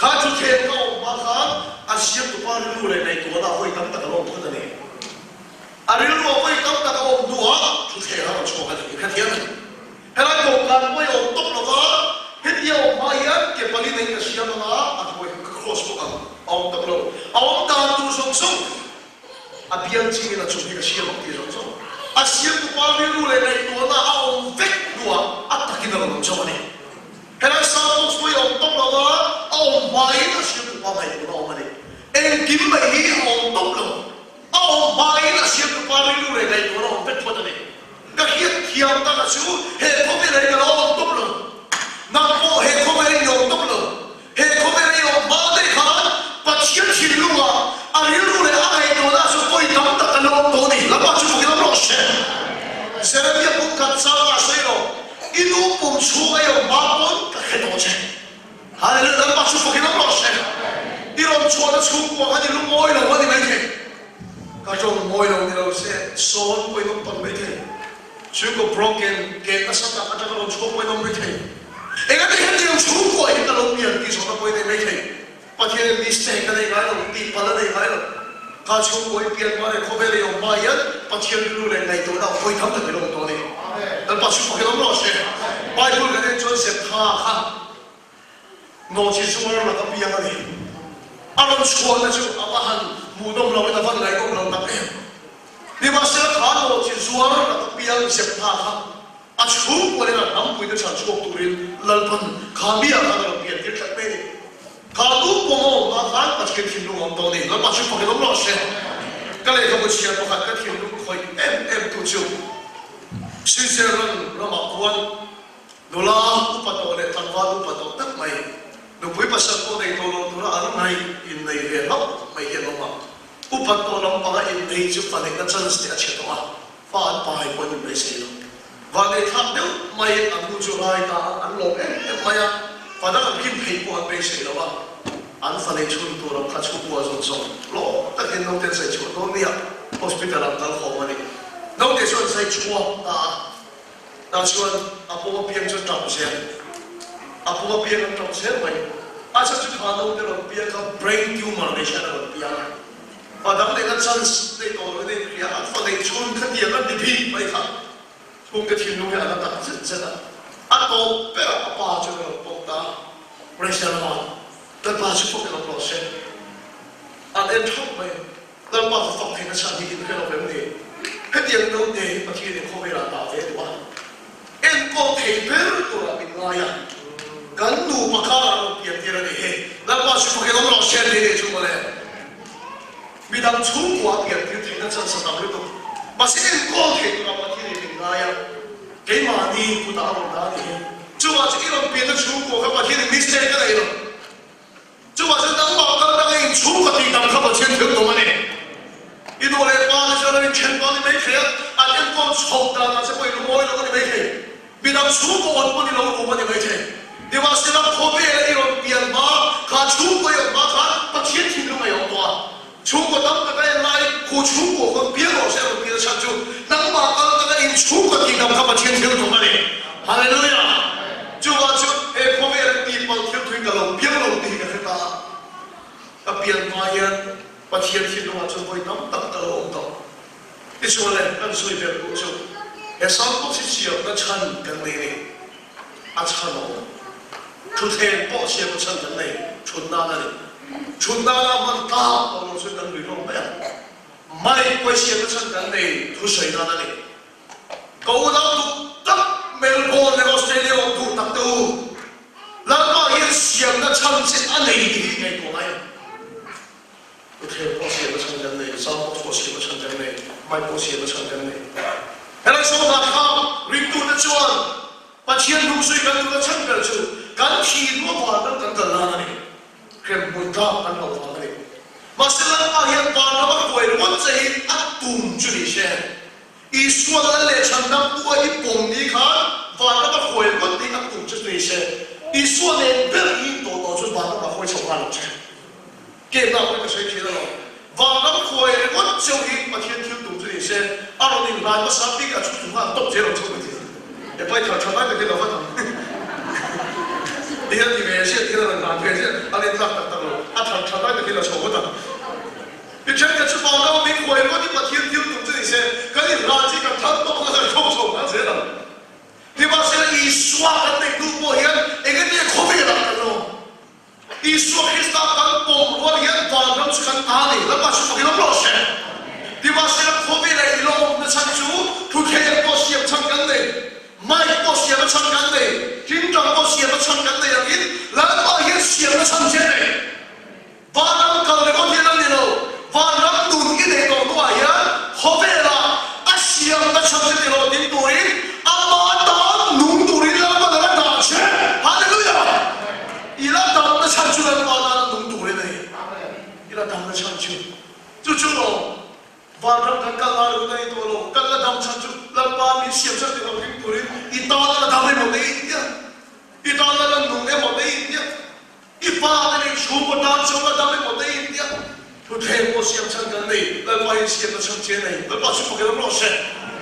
Kha thutthleng ka awm hma khan a siamtupa rilru leh ngaihtuahna a hawi tam tak a lo awm phawt a ni. A rilru a hawi tam tak a awm hnuah thutthleng a rawn chhuak a ni. Hrethiam em? Helai dawhkan pawh i awm tawp lova, hetia awm hma hian ke pali nei ka siam anga a hnuai kha ka cross bawk ang, a awm tawp lo. A awm dan tur zawng zawng a bial chingin a chung hi ka siam ang tih zawng zawng a siamtupa rilru leh ngaihtuahna a awm vek hnuah a takin a rawn awm chauh a ni. Helai sound box pawh i awm tawp lova, a awm hmain a siamtupa ngaihtuahna a awm a ni. Engkim mai hi a awm tawp lo. A awm hmain a siamtupa rilru leh ngaihtuahna a awm vek phawt a ni. Ka hriat thiam tak a chu he khawvel ah hi ka lo awm tawp lo. Nang pawh he khawvel hi i awm tawp lo. He khawvel hi i awm hma daih khan Pathian thinlung ah a rilru leh a ngaihtuahna chu pawi tam tak kan lo awm tawh a ni. Lamah chu fakin awm rawh se. Jeremia pum khat chang ah sawi rawh, I nu pum chhung a i awm hma pawn ka hre tawh che. Hallelujah Lamah chu fakin awm rawh se. I rawn chhuahna chhungkua khan i lungawi lo a ni maithei. Ka tawng mawi lo ni lo se, sawn pawhin awm tam mai thei. Chhungkaw broken, keh nasa tak atanga rawn chhuak pawhin awm mai thei. Engati hetiang chhungkua hi ka lo pian tih zawhna pawhin nei mai thei. Pathianin mistake a nei ngai lo, tihpalh a nei ngai lo. Kha chhungkua i pian hma leh khawvel i awm hma hian Pathian rilru leh ngaihtuahna a hawi tham tak i lo awm tawh a ni. Lalpa chu fakin awm rawh se. Bible kan en chuan Zeptha kha Nawhchi zuar laka piang a ni. A rawn chhuahna chu a va han hmuhnawm lo in a van ngaihnawm lo tak em. Nimahsela kha nawhchi zuar laka piang Zeptha kha a chhungkual in a hnampuite chhan chhuak turin Lalpan kha mi ah khan a rawn pian tir tlat mai a ni. Kha nu pawm a awm hma khan Pathian thinlung a awm tawh a ni. Lalpa chu fakin awm rawh se. Ka lehkhabu chhiar pakhat ka thinlung khawih em em tu chu Switzerland ramah khuan Nula upa tawh leh tlangval upa tawh tak mai, nupui pasal pawh nei tawh lo tura an ngaih innei ve hlauh mai hi an awm a. Upa tawh lampanga innei chu fa neihna chance te a chhe tawh a, fa an pai pawh an inbeisei lo. Vanneithlak deuh mai an nu chu rai ta a, an lawm em em mai a, fa dang an hlim theih pawh an beisei lo a, an fa nei chhun tur ang kha chhungkua zawng zawng lawm takin naute an zai chhuah dawn nia, hospital ah an kal khawm a ni. Naute chu an zai chhuak ta a. Tah chuan a pum apiang chu a tap zel. A pum apiang an tap zel mai. A chhan chu kha naute rawn piang kha brain tumor nei hian a rawn piang a. Fa dang neihna chance nei tawh loin a inhria a, an fa neih chhun khatiang an ni bik mai kha. Chhungte thinlung hi a la tak zet zet a. A tawp berah a pa chuan a rawn pawm ta a. Praise the Lord. Ka pa chu fawk emaw rawh se. An en thap mai. Lalpa ka fak theihna chhan hi in hre lo em ni? Hetiang naute hi Pathianin khawvelah dah ve duh a, enkawl thei ber turah min ngai a, kan nupa karah rawn pian tir a ni hi. Lalpa chu fakin awm rawh se tih ni chu mawle. Midang chhungkua a pian tir theihna chhan sa tam lutuk. Mahse enkawl thei turah Pathianin min ngai a, keimahni kutah a rawn dah a ni hi. Chuvah chu i rawn pianna chhungkua kha Pathianin mistake a nei lo. Chuvah chuan nangmah kal dang a inchhung ka tih dang kha Pathian thil tum a ni. I nu leh pa te chuan an inthen pawh a ni maithei a, an enkawl chhoh danah che pawh i lungawi lo a ni maithei. Midang chhungkaw awt pawn i lo rum a ni maithei. Nimahsela khawvela i rawn pian hma kha chhungkaw i awm hma khan Pathian thinlung a i awm tawh a. Chhungkaw tam taka en lai khu chhungkaw khawn piang rawh se a rawn pian chhan chu nangmah kal taka inchhungkaw tih dang kha Pathian thil tum a ni. Hallelujah! Chuvang chu he khawvel an tih palh thil thui ka lo piang lo tih hi ka hre ta a. Ka pian hma hian Pathian thinlungah chuan vawi tam tak ka lo awm tawh. Tichuan le, kan sawi ber duh chu he Salmon hi siamna chhan kan nei a ni. A chhan a awm. Thutthleng pawh siamna chhan kan nei, thut nan a ni. Thut nana hman tlak tawh lo chuan kan lui hlawm mai ang. Mic pawh siamna chhan kan nei, thusawi nan a ni. Ka unau duh tak Melbourne leh Australia awm duh tak te u, Lalpa hian siamna chhan che a nei tih hi ngaihtuah ngai ang. Thutthleng pawh siamna chhan kan nei, zau pawh siamna chhan kan nei, mic pawh siamna chhan kan nei. Helai sawmah kha ringtute chuan Pathian hnungzui kan duhna chhan ber chu kan thih hnu vanram kan kal nan a ni. Hremhmun tlak kan hlauh vang a ni. Mahse Lalpa hian vanram a hruai ringawt che hi a tum chu ni se. Isua lal leh chhandamtu a i pawm ni khan vanram a hruai ringawt hi a tum chu ni se. Isua nen ber hi in tawh tawh chuan vanram a hruai chho nghal lo che. Kehna pawhin ka sawi thin alawm. Vanram khuai ringawt cheu hi Pathian thil tum chu ni se, a rawn inhlai hmasa bik a chhut nghal tawp che rawn chho ka ti a. E pai thar tha lai takin lo va tam. Ti hian ti ve ziah ti hian a rawn hlan ve ziah, a len tlak tak tak lo, a thar tha lai takin a chho va tam. Mi thenkhat chu vanram a min khuai ringawt hi Pathian thil tum chu ni se, kan inhlan chi kan thal tawp anga kan chho chho nghal zel ang. Nimahsela Isua kan neih hnu pawh hian engemaw khawvelah kan awm. Isua Krista kan pawm rual hian vanram chu kan ta a ni. Lalpa chu fak i awm rawh se. Nimahsela khawvela i lo awmna chhan chu thutthleng pawh siam chhan kan nei, mic pawh siamna chhan kan nei, tingtang pawh siamna chhan kan nei angin Lalpa hian siamna chhan che a nei. Vanram kal ringawt hian a ni lo, vanram nun i neih tawh hnuah hian khawvela a siamna chhan che ti lo ding turin Ama tan nung turin Lalpa la la dah che. Hallelujah! I la damna chhan chu Lalpa tana nung turin a ni. I la damna chhan chu chu chu lo vanram kan kal lai lo ta ni tawh lo. Kan la dam chhan chu Lalpa min siam chhan ti lo hlim turin i tana la dam emaw te i tia. I tana la nung emaw te i tia. I pa te nei chhungkaw tan chu la dam emaw te i tia. Thutthleng pawh siam chhan kan nei, Lalpa hian siamna chhan che a nei. Lalpa chu fak i lam rawh se.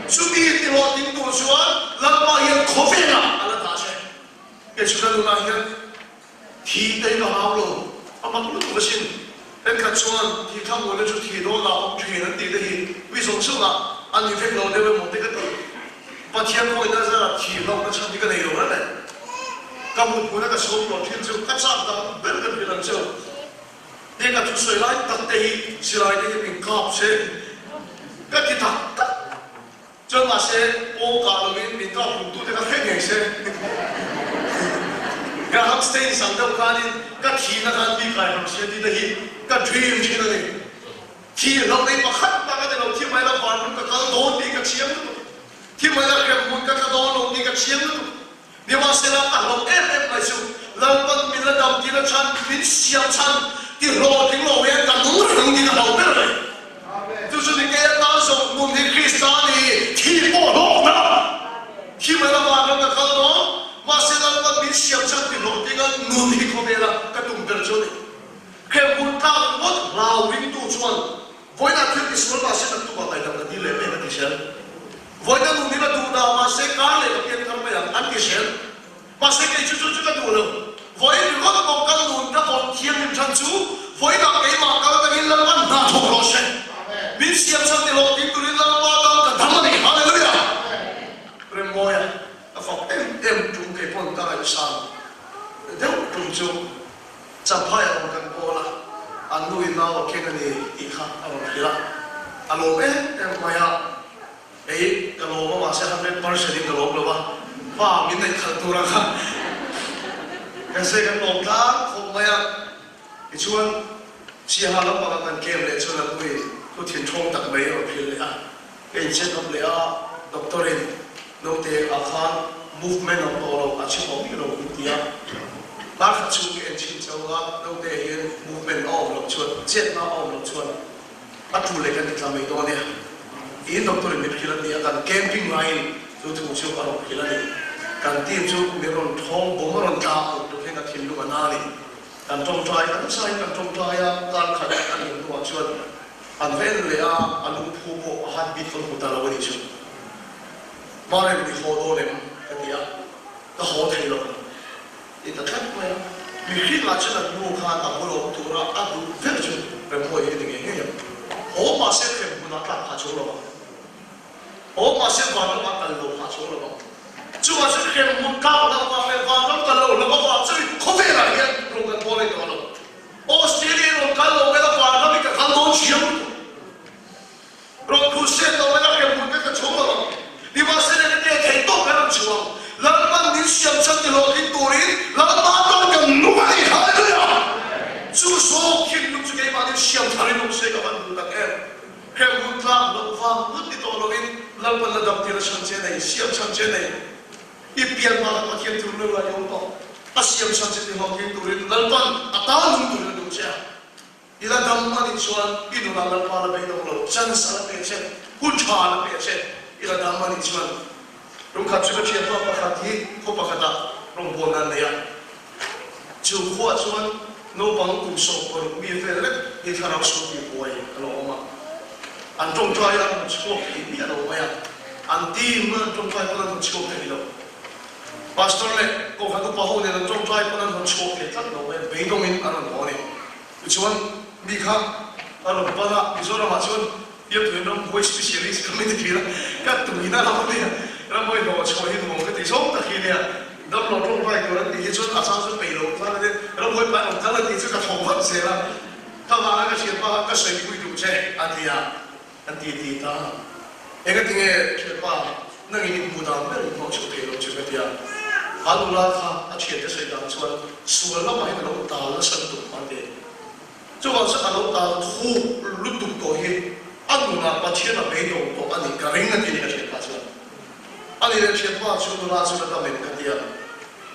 Chumi tihlawh ding tur chuan Lalpa hian khawvelah a la dah che. Kei chu ka nunah hian thi te hi ka hau lo, a mak lutuk asin. Thenkhat chuan thi thlang uaina chu thi dawn lah awm thin an tih te hi mi zawng zawngah an ni vek lo deuh emaw te ka ti. Pathian pawhin a zarah thi hlauhna chhan hi ka nei lo reng e. Ka mut hmuna ka sawm tawh thin chu ka chak dan ber ka hrilh ang cheu. Heng a thusawi lai tak te hi silai te hi min kap se ka ti tak tak. Chuan mahse pawng kah lovin min kap hlum tute kha hre ngei se. Graham Staines ang deuh khanin ka thihna khan mi kai ram sia tih te hi ka dream thin a ni. Thih hlauh nei pakhat tak a ni lo, thi mai la vanram ka kal dawn tih ka chiang lutuk. Thi mai la hremhmun ka tla dawn lo tih ka chiang lutuk. Nimahsela ka hlauh em em mai chu Lalpan min la dam tir a chhan, min siam chhan ti hlawhtling lo hian ka nung reng tih ka hlauh ber mai. Chu chu ni kei atan zawng nun hi Krista ni thi pawh hlawkna thi mai la vanram ka kal dawn, mahse Lalpan min siam chhan ti hlawhtling a nun hi khawvela ka tum ber chu a ni. Hremhmun tlak ngawt hlau ringtu chuan vawiinah thil tisual mahse naktuk ah ngaihdam ka dil leh mek a ti zel. Vawiina nun hi la duh dah mahse kar leh ka pian thar mai ang an ti zel. Mahse kei chu chu chu ka duh lo. Vawiin ringawt pawh kal nun ka vawn thianghlim chhan chu vawiinah keimah kal atangin Lalpan hna thawk rawh se. Min siam chhan ti hlawhtling turin Lalpa tan ka dam a ni. Hallelujah! Remmawia ka fak em em tum kei pawn ka ngaihsan deuh tum chu Champhai a rawn kan kawl a, an nu in nau a keng a ni tih kha a rawn hrilh a, a lawm em em mai a, Ei, ka lawm a mahse 100% in ka lawm lo a, pa min neih khalh tur ang kha kan se kan lawm tlang khawp mai a, tichuan Siaha lampanga kan kem leh chuan an nui thu thinthawng tak mai a rawn hrilh leh a, ka in check up leh a, doctor in naute ah khan movement awm tawh lo, a che tawh miah lo min ti a, hnar khat chhung ka en chhin chauh a, naute hian movement a awm loh chuan, chetna a awm loh chuan A tu leh kan titla mai dawn nia. Tiin doctor in min hrilh a ni a, kan camping laiin chu thu chu a rawn hrilh a ni. Kan team chu min rawn thawng bawm a rawn tla ang tluk hian ka thinlung a na a ni. Kan tawngtai a nasa in kan tawngtai a, kar khat a nih hnuah chuan an va en leh a, a lungphu pawh a heartbeat kan hmu ta lo a nih chu. Marem i haw dawn em? ka ti a, ka haw thei lo. Ti ta tlat mai a, mihring ah chuan an nu khan a bul awm tura a duh ber chu Remhawi hi a ni ngei ngei ang. Haw mahse hrem hmunah tlak phah chuang lo ang. Haw mahse vanram ah kal lo phah chuang lo ang. Chuvang chuan hrem hmun tlak loh vang leh vanram kal lo hlauh avang chuan khawvel ah hian rawn kan bawl ei tawh lo. Australia in rawn kal lo vel a vanram hi ka kal dawn chiang lutuk. Rawn thu hriat lo mai a hrem hun ka ka chhung lo ang. Nimahsela ka tia thei tawp kher ang chhu ang. Lalpan min siam chhan ti hlawhtling turin Lalpa tan kan nung a ni. Hallelujah! Chu zawk thinlung chu keimahni. in siam tharin awm se ka van duh tak em. Hrem hun tlak loh vang ngawt ni tawh loin Lalpan la dam tir a chhan che nei, siam chhan che nei. I pian hma khan Pathian tur lo la i awm tawh. A siam chhan che ti hlawhtling turin Lalpan a tan hun turin a duh che a. I la dam a nih chuan i nunah Lalpa la beidawng lo, chance a la pe che, hun tha a la pe che, i la dam a nih chuan. Lungkhat chu ka thianpa pakhat hi khaw pakhatah rawngbawlna an nei a. Chu khuaah chuan naupang kum 16 mi vel lek hi thlarau sual tih buai a lo awm a. An tawngtai a rawn chhuak thei miah lo mai a, an team an tawngtai pawn an rawn chhuak thei lo. Pastor leh Kohhran upa ho nen an tawngtai pawn an rawn chhuak thei tlat lo mai a, beidawngin an rawn haw a ni. Tichuan mi kha a rawn pan a, Mizoramah chuan Biaktuin ramhuai specialist ka ni thin a, ka tuina lam a nia, ramhuai hlawh chhuah hi nuam ka ti zawng tak hi a nia, damlo tawngtai tur an tih hi chuan a chang chu peih loh khan a nia, ramhuai pai awm kal a tih chu ka tho vat zel a, ka vanga ka thianpa kha ka sawipui duh che a ti a, an ti ti ta. Engatinge thianpa nangin i hmuh dan ber in hlawh chhuah thei lo chu ka ti a, kha nula kha a thiante sawi dan chuan sual lamah hian a lo tal nasa lutuk a ti. Chuvang chuan a lo tal thuk lutuk tawh hi a nunah Pathian a beidawng tawh a nih ka ring a ti a ni ka thianpa chuan. A ni leh thianpa chu nula chu ka dam em ka ti a,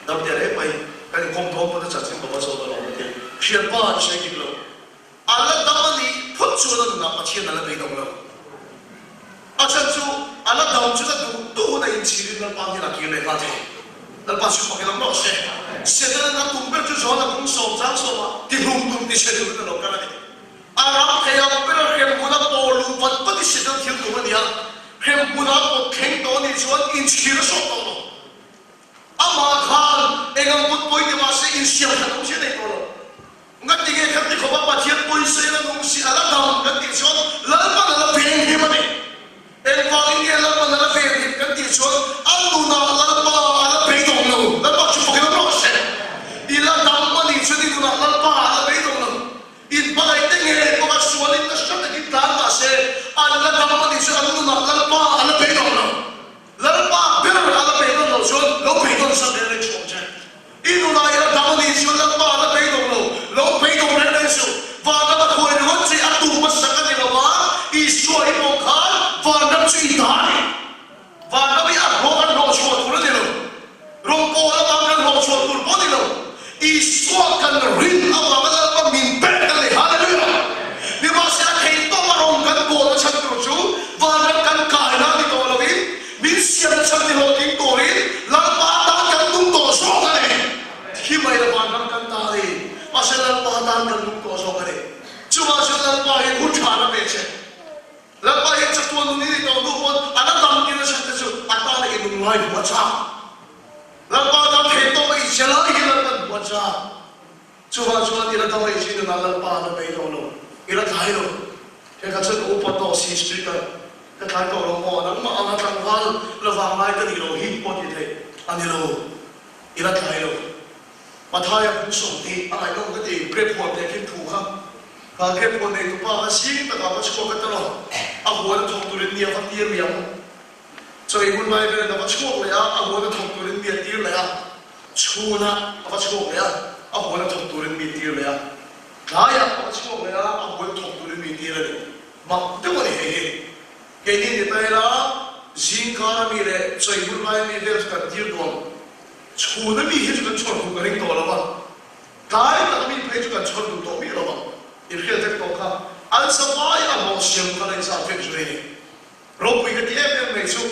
dam teh reng mai, kan inkawm dawn pawn a chanchin bawk a zawt alawm a ti a, thianpa an sawi dik lo. A la dam a nih phawt chuan a nunah Pathian a la beidawng lo. A chhan chu a la dam chu ka duh duh hun a inchhirin Lalpa hian a kir leh nghal thei. Lalpa chu fak lam rawh se. Setana'n a tum ber chu Johana kung sawm chang sawmah tihlum tum ti chhe turin a lo kal a ni. A ram thei ang ber a hremhmun a paw luh vat vat hi Setan thil tum a ni a, hremhmun a pawt thleng tawh a nih chuan inchhir a sawt tawh lo. Amah khan eng ang kut pawi ti mahse insiam that awm si a nei tawh lo. Ngati nge khat ti khawpa Pathian pawisa in a nung si a la dam kan tih chuan Lalpan a la veng him a ni. Engvangin nge Lalpan a la veng him kan tih chuan a nunah Lalpa a la beidawng lo. Lalpa chu fakin awm rawh se. I la dam a nih chuan i nunah Lalpa a la beidawng lo. In hmangaihte ngei pawh a sualin nasa takin tlan mah se an la dam a nih chuan an nunah Lalpa a la beidawng lo. Lalpa ber a la beidawng lo chuan lo beidawn sak reng reng suh ang che. I nunah i la dam a nih chuan Lalpa a la beidawng lo, lo beidawng reng reng suh. Vanram a khuai ringawt che a tum hmasak a ni lo a, Isua i pawh khan vanram chu i dah a ni. Vanram hi a hlawh kan hlawh chhuah tur a ni lo. Rawngkawl avang kan hlawh chhuah tur pawh a ni lo. Isua kan rin avanga Lalpa min pek kan nei. Hallelujah! Nimahsela thei tawp a rawng kan kawl a chhan tur chu vanram kan kai na ni tawh loin min siamna chhan ni hlawhtling turin Lalpa tan kan nung tawh zawk a ni. Thi mai la vanram kan ta a ni. Mahse Lalpa tan kan nung tawh zawk a ni. Chuvang chuan Lalpa hi hun tha na pe che. Lalpa hian chatuan nun i nih tawh hnu pawn a la dam tir a chhan te chu a tana i nung ngai hmu a chak. Lalpa dam thei tawh a i che lai hi Lalpan hmu a chak. Chuvang chuan i la dam a i chin nunah Lalpa a la bei lo lo, i la tlai lo. Hei kha chuan ka upa tawh si Speaker, ka tlai tawh lo maw? Nangmah anga tlangval la vang lai ka nih lo hi pawh ti theih a ni lo, i la tlai lo. Mathaia hmun 20 a ngaihnawm ka ti, grape huan teh khin thu kha. Kha grape huan nei tupa kha zing takah va chhuak a ta lo, a huan a thawk turin mi a va tir liam. Chawi hun lai velin a va chhuak leh a, a huan a thawk turin mi a tir leh a, chhunah a va chhuak leh a, a huan a thawk turin mi tir leh a, tlaiah a va chhuak leh a, a huan thawk turin mi tir a ni. Mak deuh a ni hei hi. Keini ni ta ila, zingkara mi leh chawi hun laia mi vel chu kan tir duam. Chhuna mi hi chu kan chhawr duh ka ring tawh lo va, tlai taka mi phei chu kan chhawr duh tawh miah lo va, i hriat vek tawh kha. An savai a hlawh siam kha la inzat vek zui a ni. Ropui ka ti em em mai chu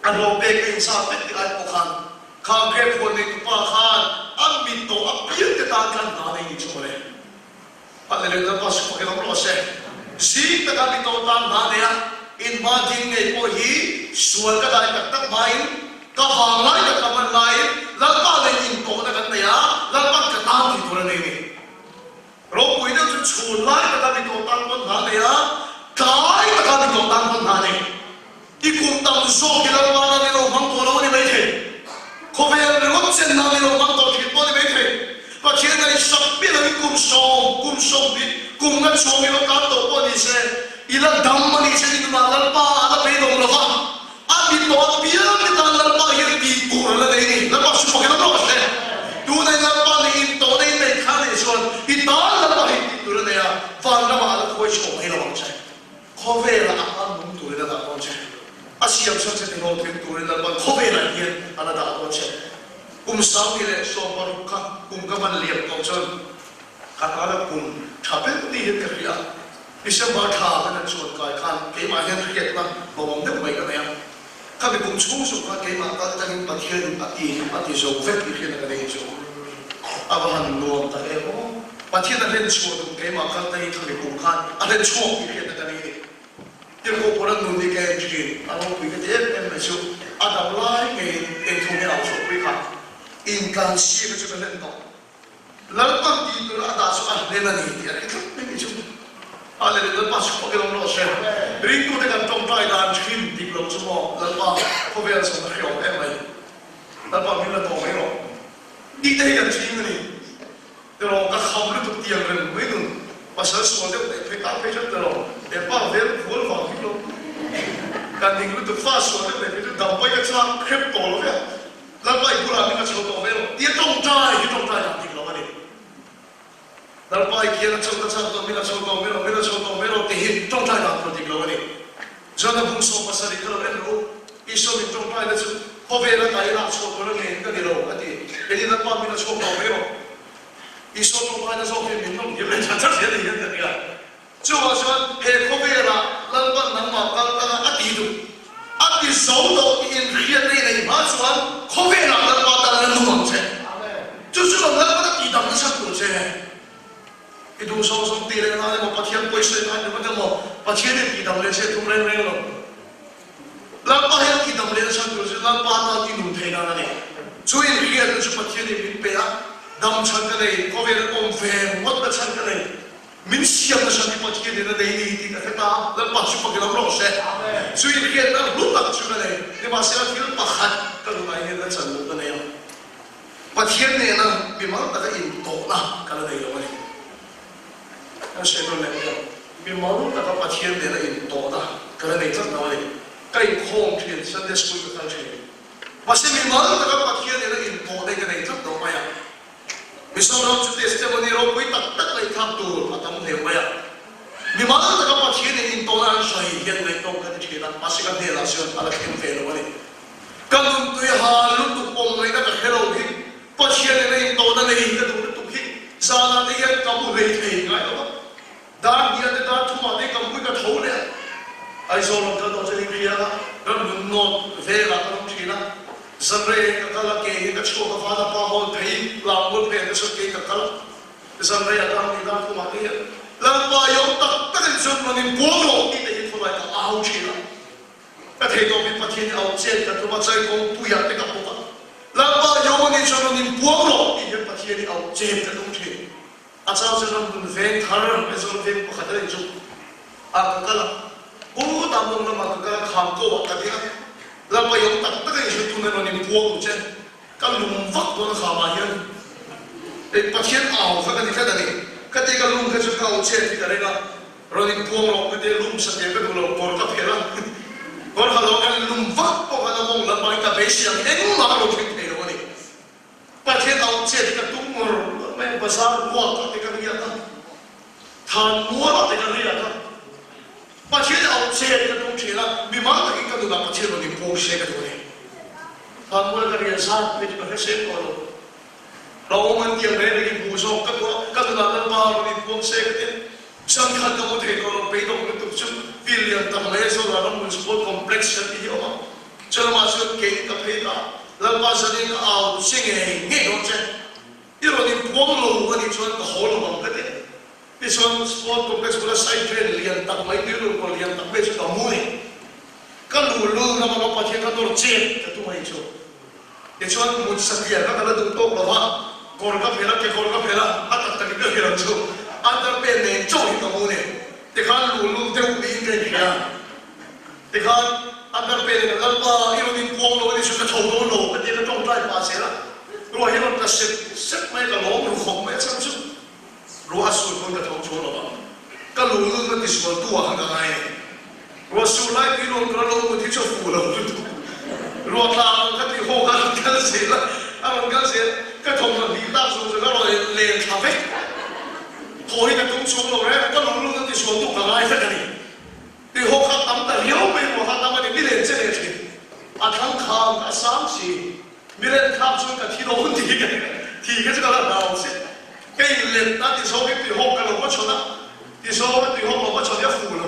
a hlawh pek a inzat vek tih ai pawh khan kha grape huan nei tupa khan a mit tawh apiang te tan khan hna nei ni chu mawle. Hallelujah Lalpa chu fak emaw rawh se. Zing taka mi tawh tan hna nei a, in hma ding ngei pawh hi sual ka dai tak tak hmain ka vang lai tak ka hman laiin Lalpa nei intawhna kan nei a, Lalpa'n ka tan tih tur a nei ni. Ropui deuh chu chhun lai taka mi tawh tan pawn hna nei a, tlai taka mi tawh tan pawn hna nei. I kum tam zawk hi Lalpa nan i lo hmang tawh lo a ni maithei. Khawvel ringawt chen nan i lo hmang tawh thin pawh a ni maithei. Pathian ngaihsak miah loin kum sawm, kum 20, kum nga chuang i lo tan tawh pawh a ni se, i la dam a nih chuan i nunah Lalpa a la beidawng lo va, a mi tawh apiang te tan Lalpa hian tih tur a la nei a ni. Lalpa chu fak emaw rawh se. Tunah i Lalpa nih in tawhna in neih kha nih chuan i tan Lalpa hi tih tur a nei a. Vanramah a la khuai chho mai lo ang che. Khawvelah a tan nung turin a dah dawn che. A siam chhan che tihlawhtling turin Lalpan khawvelah hian a la dah dawn che. Kum 2016 kha kum ka hman liam tawh chuan ka tana kum tha ber ni hian ka hria a. December thla kan han chuan kai khan keimah hian hriatna lawmawm deuh mai ka nei a. Khami kum chhung zawk khan keimah kal tangin Pathianin a ti a ti zo vek tih hriatna ka nei chu a va han nuam tak em aw. Pathian a hlen chhuah duh keimah kal tangin khami kum khan a hlen chhuak tih hriatna ka nei a ni. Tirhkoh Paula nun hi ka en thin, a ropui ka ti em em mai chu a dam lai ngeiin engthu nge au chhuahpui kha intlansiak chu ka hlen tawh. Lalpan tih tur a dah chu a hlen a ni tih a hre tlat mai ni chu. A leh Lalpa chu pawh kilawm rawh se. Ringtute kan tawngtai dan thin dik lo chu maw Lalpa khawvel zawng a hreawm em mai. Lalpa min la tawh mai rawh. Tih te hi kan ching a ni. Tiraw ka kham lutuk tiang reng mai nun pasal sual deuh neih phei tak phei chuan tiraw he pa vel vual vang hi lo kan ning lutuk fa sual deuh neih phei chu dam pawi ka chak hrep tawh lo ve a. Lalpa i bulah min a chho tawh vel tia tawngtai hi tawngtai dan dik lo a ni. Lalpa i kian a chho ka chak tawh min a chho tawh vel min a chho tawh vel tih hi tawngtai dan tur dik lo a ni. John a bung 70 kha lo en rawh u, Isua min tawngtai na chu khawvel a kai lah chhuah tur a ngei ka ni lo a ti. Kei ni Lalpa min a chhuak tawh vel Isua tawngtai na zawk hi min nawm hniam leh chat chat zel ni hian ka hria. Chuvang chuan he khawvelah Lalpan nangmah kal tanga a ti duh, a ti zo tawh tih inhriatna i neih hma chuan khawvelah Lalpa tan la nung ang che. Chu chu lo Lalpan a tih dam nasa tur che. I duh zawng zawng tih leh nan emaw Pathian pawisawi nan ringawt emaw Pathianin tih dam leh che tum reng reng lo. Lalpa hian tih dam leh nasa tur chu Lalpa tan i nun theih nan a ni. Chu inhriatna chu Pathianin min pe a, dam chhan ka nei, khawvel awm ve ngawt na chhan ka nei. Min siam nasa hi Pathian in a nei ni tih ka hre ta a, Lalpa chu fakin awm rawh se. Chu inhriatna hlu tak chu ka nei. Nimahsela thil pakhat ka nunah hian la chan loh ka nei a, Pathian nena mimal taka intawhna ka la nei lo a ni. Kan hre nawn leh mai ang, mimal taka Pathian nena intawhna ka la nei tlat lo a ni. Ka inkhawm thin, Sunday school ka kal thin. Mahse mimal taka Pathian nena intawhna hi ka nei tlat lo mai a. Mizoram chu testimony ropui tak tak ngaihthlak tur a tam hle mai a. Mimal taka Pathian in intawhna an sawi hian ngaihtawk ka ti thin a, mahse ka hnenah chuan a la thleng ve lo a ni. Ka nuntui ha lutuk awm ngaihna ka hre lo hi, Pathian in a intawhna nei ka duh lutuk hi zanah te hian ka mu hlei thei ngai lo va. Dar hniah te dar thumah te ka mui ka tho leh a. Aizawl rawn kal tawh chuan in hria a, ram nun nawt velah ka awm thin a. Zanrei ka kal a, ke hi ka chhuak a, vana pa hawn phei, lam mual phei ang te chuan ke ka kal a. Zanrei a dar hnih dar thumah te hian Lalpa i awm tak tak in chuan rawn in buang rawh tih te hi khawlai ka au thin a. Ka thei tawh min Pathian i au chet ka tum a, chai kawngpuiah te ka bawk a. Lalpa i awm a nih chuan rawn in buang rawh tih hian Pathian i au chet ka tum thin. A chau chu ram hmun veng thar Aizawl veng pakhat a nih chu ah ka kal a, Pu Tamlawng lamah ka kal a, kham ko ah ka ding a, Lalpa i awm tak tak a inhrilh tun emaw nin puang ang che, ka lum vak dawn a kham ah hian eng Pathian au kha ka ni tlat a ni, ka ti ka lum kha chu ka au chet hi ka ring a, rawn in puang rawh ka ti a, lum satliah ka duh lo, kawr ka phelh a, kawr ha lo kan lum vak pawh khan a mawng lam ah hian ka beisei ang engmah a lo thleng thei lo a ni. Pathian au chet hi ka tum ngawr ngawr mai a, bazar ruak ah te ka riak a, than mual ah te ka riak a, Pathian au chet ka tum thin a, mimal takin ka nunah Pathian rawn inpawm se ka duh a ni. Than mual ka riah zat phei chu ka hre seng tawh lo. Hlauhawm an tiang reng rengin hmuh zawk ka duh a, ka nunah Lalpa rawn inpawm se ka ti a. Zan khat ka hmu thei tawh lo, beidawng lutuk chu field lian tak mai Aizawl ah Ramhmun Sport Complex kan tih hi a awm a, Chulama chuan kei ka phei ta, Lalpa zanin ka au che ngei ngei dawn che, i rawn inpuang lo a nih chuan ka haw lo ang ka ti. Tichuan Sport Complex bula side drain lian tak mai, tuilur kaw lian tak mai chu ka mu ni. Ka lu lul ram anga Pathian ka nawr chet ka tum a nih chu. Tichuan mut satliah kha ka la duh tawk lo va, kawr ka phelh a, kekawr ka phelh a, a tak takin ka hrilh ang chu, underpant nen chauh hi ka mu ni. Tikhan lu lul deuh niin ka inhria. Tikhan a dar pe leh Lalpa i rawn inpuang lo a ni chu ka tho dawn lo ka ti a ka tawngtai pah zel a, ruah hi rawn tla sep sep mai a ka lawm ru khawp mai a chhan chu ruah a sur pawn ka tho chuang lo ang ka lu lun a tisual tu ah khan ka ngai a ni. Ruah sur lai tui rawn kal a lo mut hi chu a fuh lo lutuk ruah tla ang ka tih haw kha a rawn kal zel a, a rawn kal zel ka thawmhnaw hnih tak zawng zawng a rawn len thla vek. Thaw hi ka tum chuang lo reng a, ka lung lung a tisual tu ka ngai vek a ni. Tui haw kha tam ta riau mai ruah kha tam a ni, mi len che leh thin. A thlang kham a sang si, mi len kham chuan ka thi dawn tih hi ka thi kha chu ka la hlau si. Ka in len a ti zawk in tui hawk ka lo va chhawn a, ti zawk a tui hawk lo va chhawn hi a fuh lo.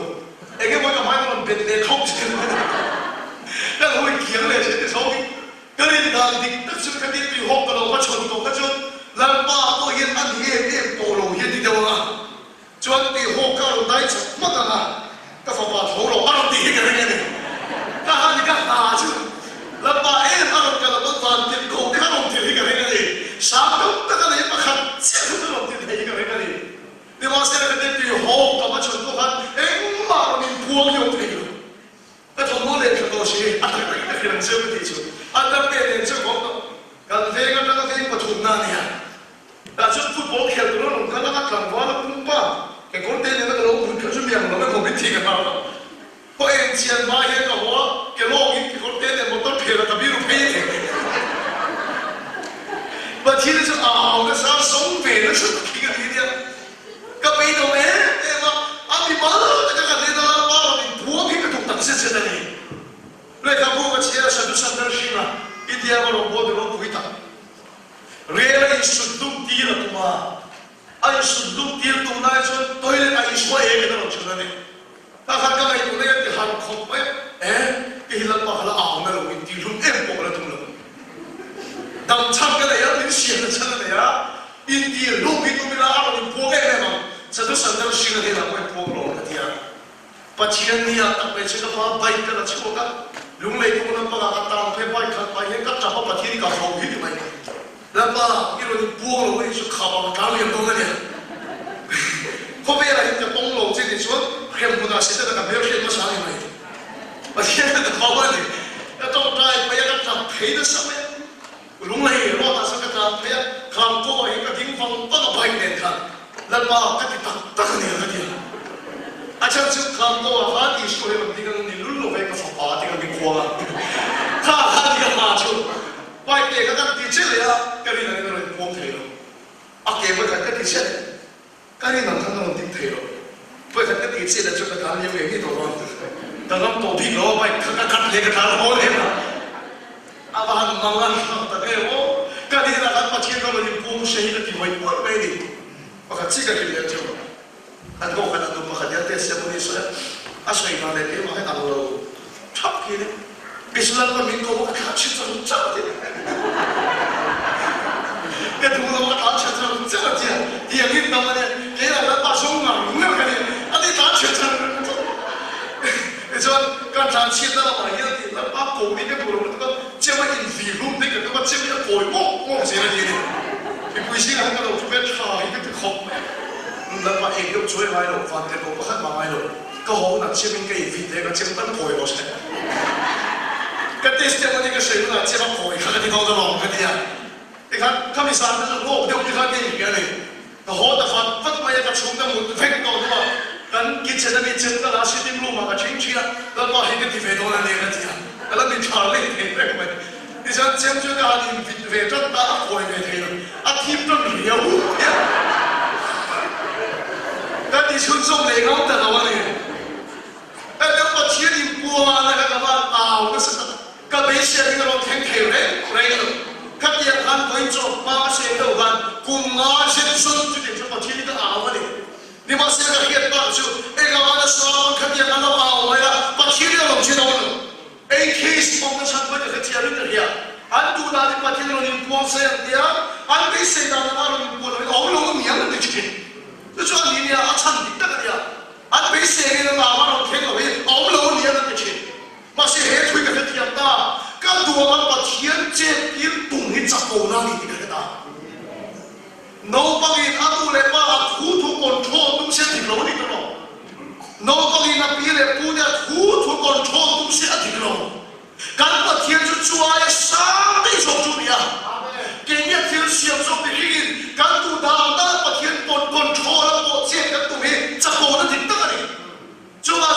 Eng emaw ka hmai ka rawn bet leh khawp thin ka lo inkiang leh thin ti zawk in Ka rin dan dik tak chu ka ti tui hawk ka lo va chhawn tawh kha chuan Lalpa pawh hian a ni em em tawh lo hi a ti deuh ang a, chuan tui hawk ka rawn dai chak hmak ang a, ka fapa tho rawh a rawn tih hi ka ring a ni. Ka han ka hna chu Lalpa em a rawn kal a pawn van tirh koh te kha rawn tirh hi ka ring a ni. Sang tam tak a nei pakhat chiah kha chu rawn tirh thei hi ka ring a ni. Nimahsela ka ti tui hawk ka va chhawn pawh khan engmah rawn inpuang hi a awm thei lo. Ka thawmhnaw leh tha tawh si, a tak takin ka hrilh ang cheu ka tih chu a darte nen chu ka awm tawh. Kan veng atanga veng pathumna a nia. Tah chuan football khel tur a rawn kal a, a tlangval a pumpa kekawr te nena ka lo vun kha chu miang lo emaw min tih ka hlau a. Khaw eng chian hma hian ka haw a, ke lawngin kekawr te nen motor phel a ka biru phei a ni. Pathian chu a au nasa sawm ve nasa takin a ni nia. Ka beidawng em em a, a mi mal taka kan en a, Lalpa rawn inphuam hi ka tum tak zet zet a ni. Lehkhabu ka chhiar a Sadhu Sandar Singh-a India rama rawn bawl ni ropui tak. Rel a insut lum tir a tum a, a insut lum tir tum lai chuan toilet a Isua eng in a rawn chhun a ni. Ka khan ka ngaihtuah na hian ti harh khawp mai a, e, kei hi Lalpa ka la au na lo, intih hlum em pawh ka la tum lo. Dam chhan ka nei a, min siam na chhan a nei a, intih hlum hi tum ila a rawn inpuang em em ang, Sadhu Sandar Singh a hnenah pawh inpuang lo ang ka ti a. Pathian nia tak mai chu ka pa bike ka la chhuak a, lunglei kawng lampangah ka tang phei bike khalh pah hian ka tap a, Pathian hi ka vau hi ti mai. Lalpa, i rawn inpuang lo anih chu khap ang tlang liam dawn a nia. Khawvelah hian ka tawng lo che nih chuan hrem hmunah Setana ka hmel hriat hmasa a ni mai. Pathian ka vau a ni. Ka tawngtai phei a, ka tap phei nasa mai a. Lunglei ruatah chuan ka tlan phei a, kham kawngah hian ka ding vang vang a bike nen khan. Lalpa, ka ti tak tak a nia ka ti a. A chhan chu kham kawngah khan Isua hi rawn ding ang ni lul lo ve ka fapa a ti ka ding kuang a. Kha khan i ka hma chu Bike te kha kan ti che leh a, ka rin angin a rawn inpuang thei lo. A ke vawikhat ka ti che leh, ka rin ang khan a rawn ding thei lo. Vawikhat ka ti che leh chuan ka tlan liam ngei ngei tawh dawn. Ka ngam tawh bik lo a, bike kha ka cut leh ka tlan haw leh a. A va han mang a hlak tak em aw. Ka hnenah khan Pathian ka rawn inpuang hre hi ka ti vawi uar mai a ni. Pakhat chi ka hrilh leh theuh. Kan kawh khat a nu pakhat hian testimony a sawi a, a sawi hna leh keimah hian ang lo thap khi a ni. Israel pa min ko ka thlah chhe char char a ti. Ka duh lo ka thlah chhe char char a ti a, tiang in dam a nia, keilah Lalpa zawng ngar ngar ka ni, a ti thlah chhe char char. Tichuan kan thlan chhiatna lamah hian a ti, Lalpa ko hi ka duh lo lutuk a, chem a invih hlum te ka tum a, chem hi a kawi ngawk ngawk zel a ti a ni. Mipui zingah hian ka lo thu ve tha hi ka ti khawp mai a. Lalpa eng deuh chuai ngai lo, van tel pawh pakhat mah ngai lo. Ka haw hunah chem in ka invit leh ka chem tal kawi rawh se. Ka testimony ka sawi hunah chem a kawi kha ka ti dawn alawm ka ti a. Tikhan ka mi zan te chu lawk deuh tikhan ka inhria a ni. Ka haw ta vat vat mai a, ka chhung ka mut vek tawh hnuah kan kitchen a mi chem tal a sitting room ah ka thing thi a, Lalpa hei ka ti ve dawn a ni ka ti a. Ka la mi tha leh thei reng mai. Tichuan chem chu ka han invit ve tan ta, a kawi ve thei lo, a thip tan riau hian ka ti chhunzawm leh ngam ta lo a ni. Hetiang Pathian inpuana kha ka van au nasa tak a, ka beisei angin a rawn thleng thei reng reng lo. Khatiang khan vawiin chaw hma ka siam deuh khan kum nga zet zawt chutiang chuan Pathian hi ka au a ni. Nimahsela ka hriat tak chu engah nasa pawn khatiang an lo au mai a, Pathian hi a rawn che dawn lo. Ei case awmna chhan pawhin ka hrethiam in ka hria. An duh dan hi Pathian rawn inpuang sai ang tia an beisei dan anga rawn inpuan loin a awm lo aniang an ti thin. Chu chu a ni nia, a chhan dik tak a nia. An beisei angin a nama rawn thleng lo hi a awm lo aniang an ti thin. Mahse he thui ka hrethiam ta, ka duh anga Pathian chet tir tum hi chakona a ni tih ka hre ta. Naupangin a nu leh pa a thu thu control tum se a dik lo a ni ta lo. Naupangin a pi leh pu te a thu thu control tum se a dik lo. Kan Pathian chu chu aia sang daih zawk chu a ni a. Keini a thil siam zawk mihringin kan duh dan dan Pathian pawn control a pawh chet kan tum hi chakawna dik tak a ni. Chuvangin.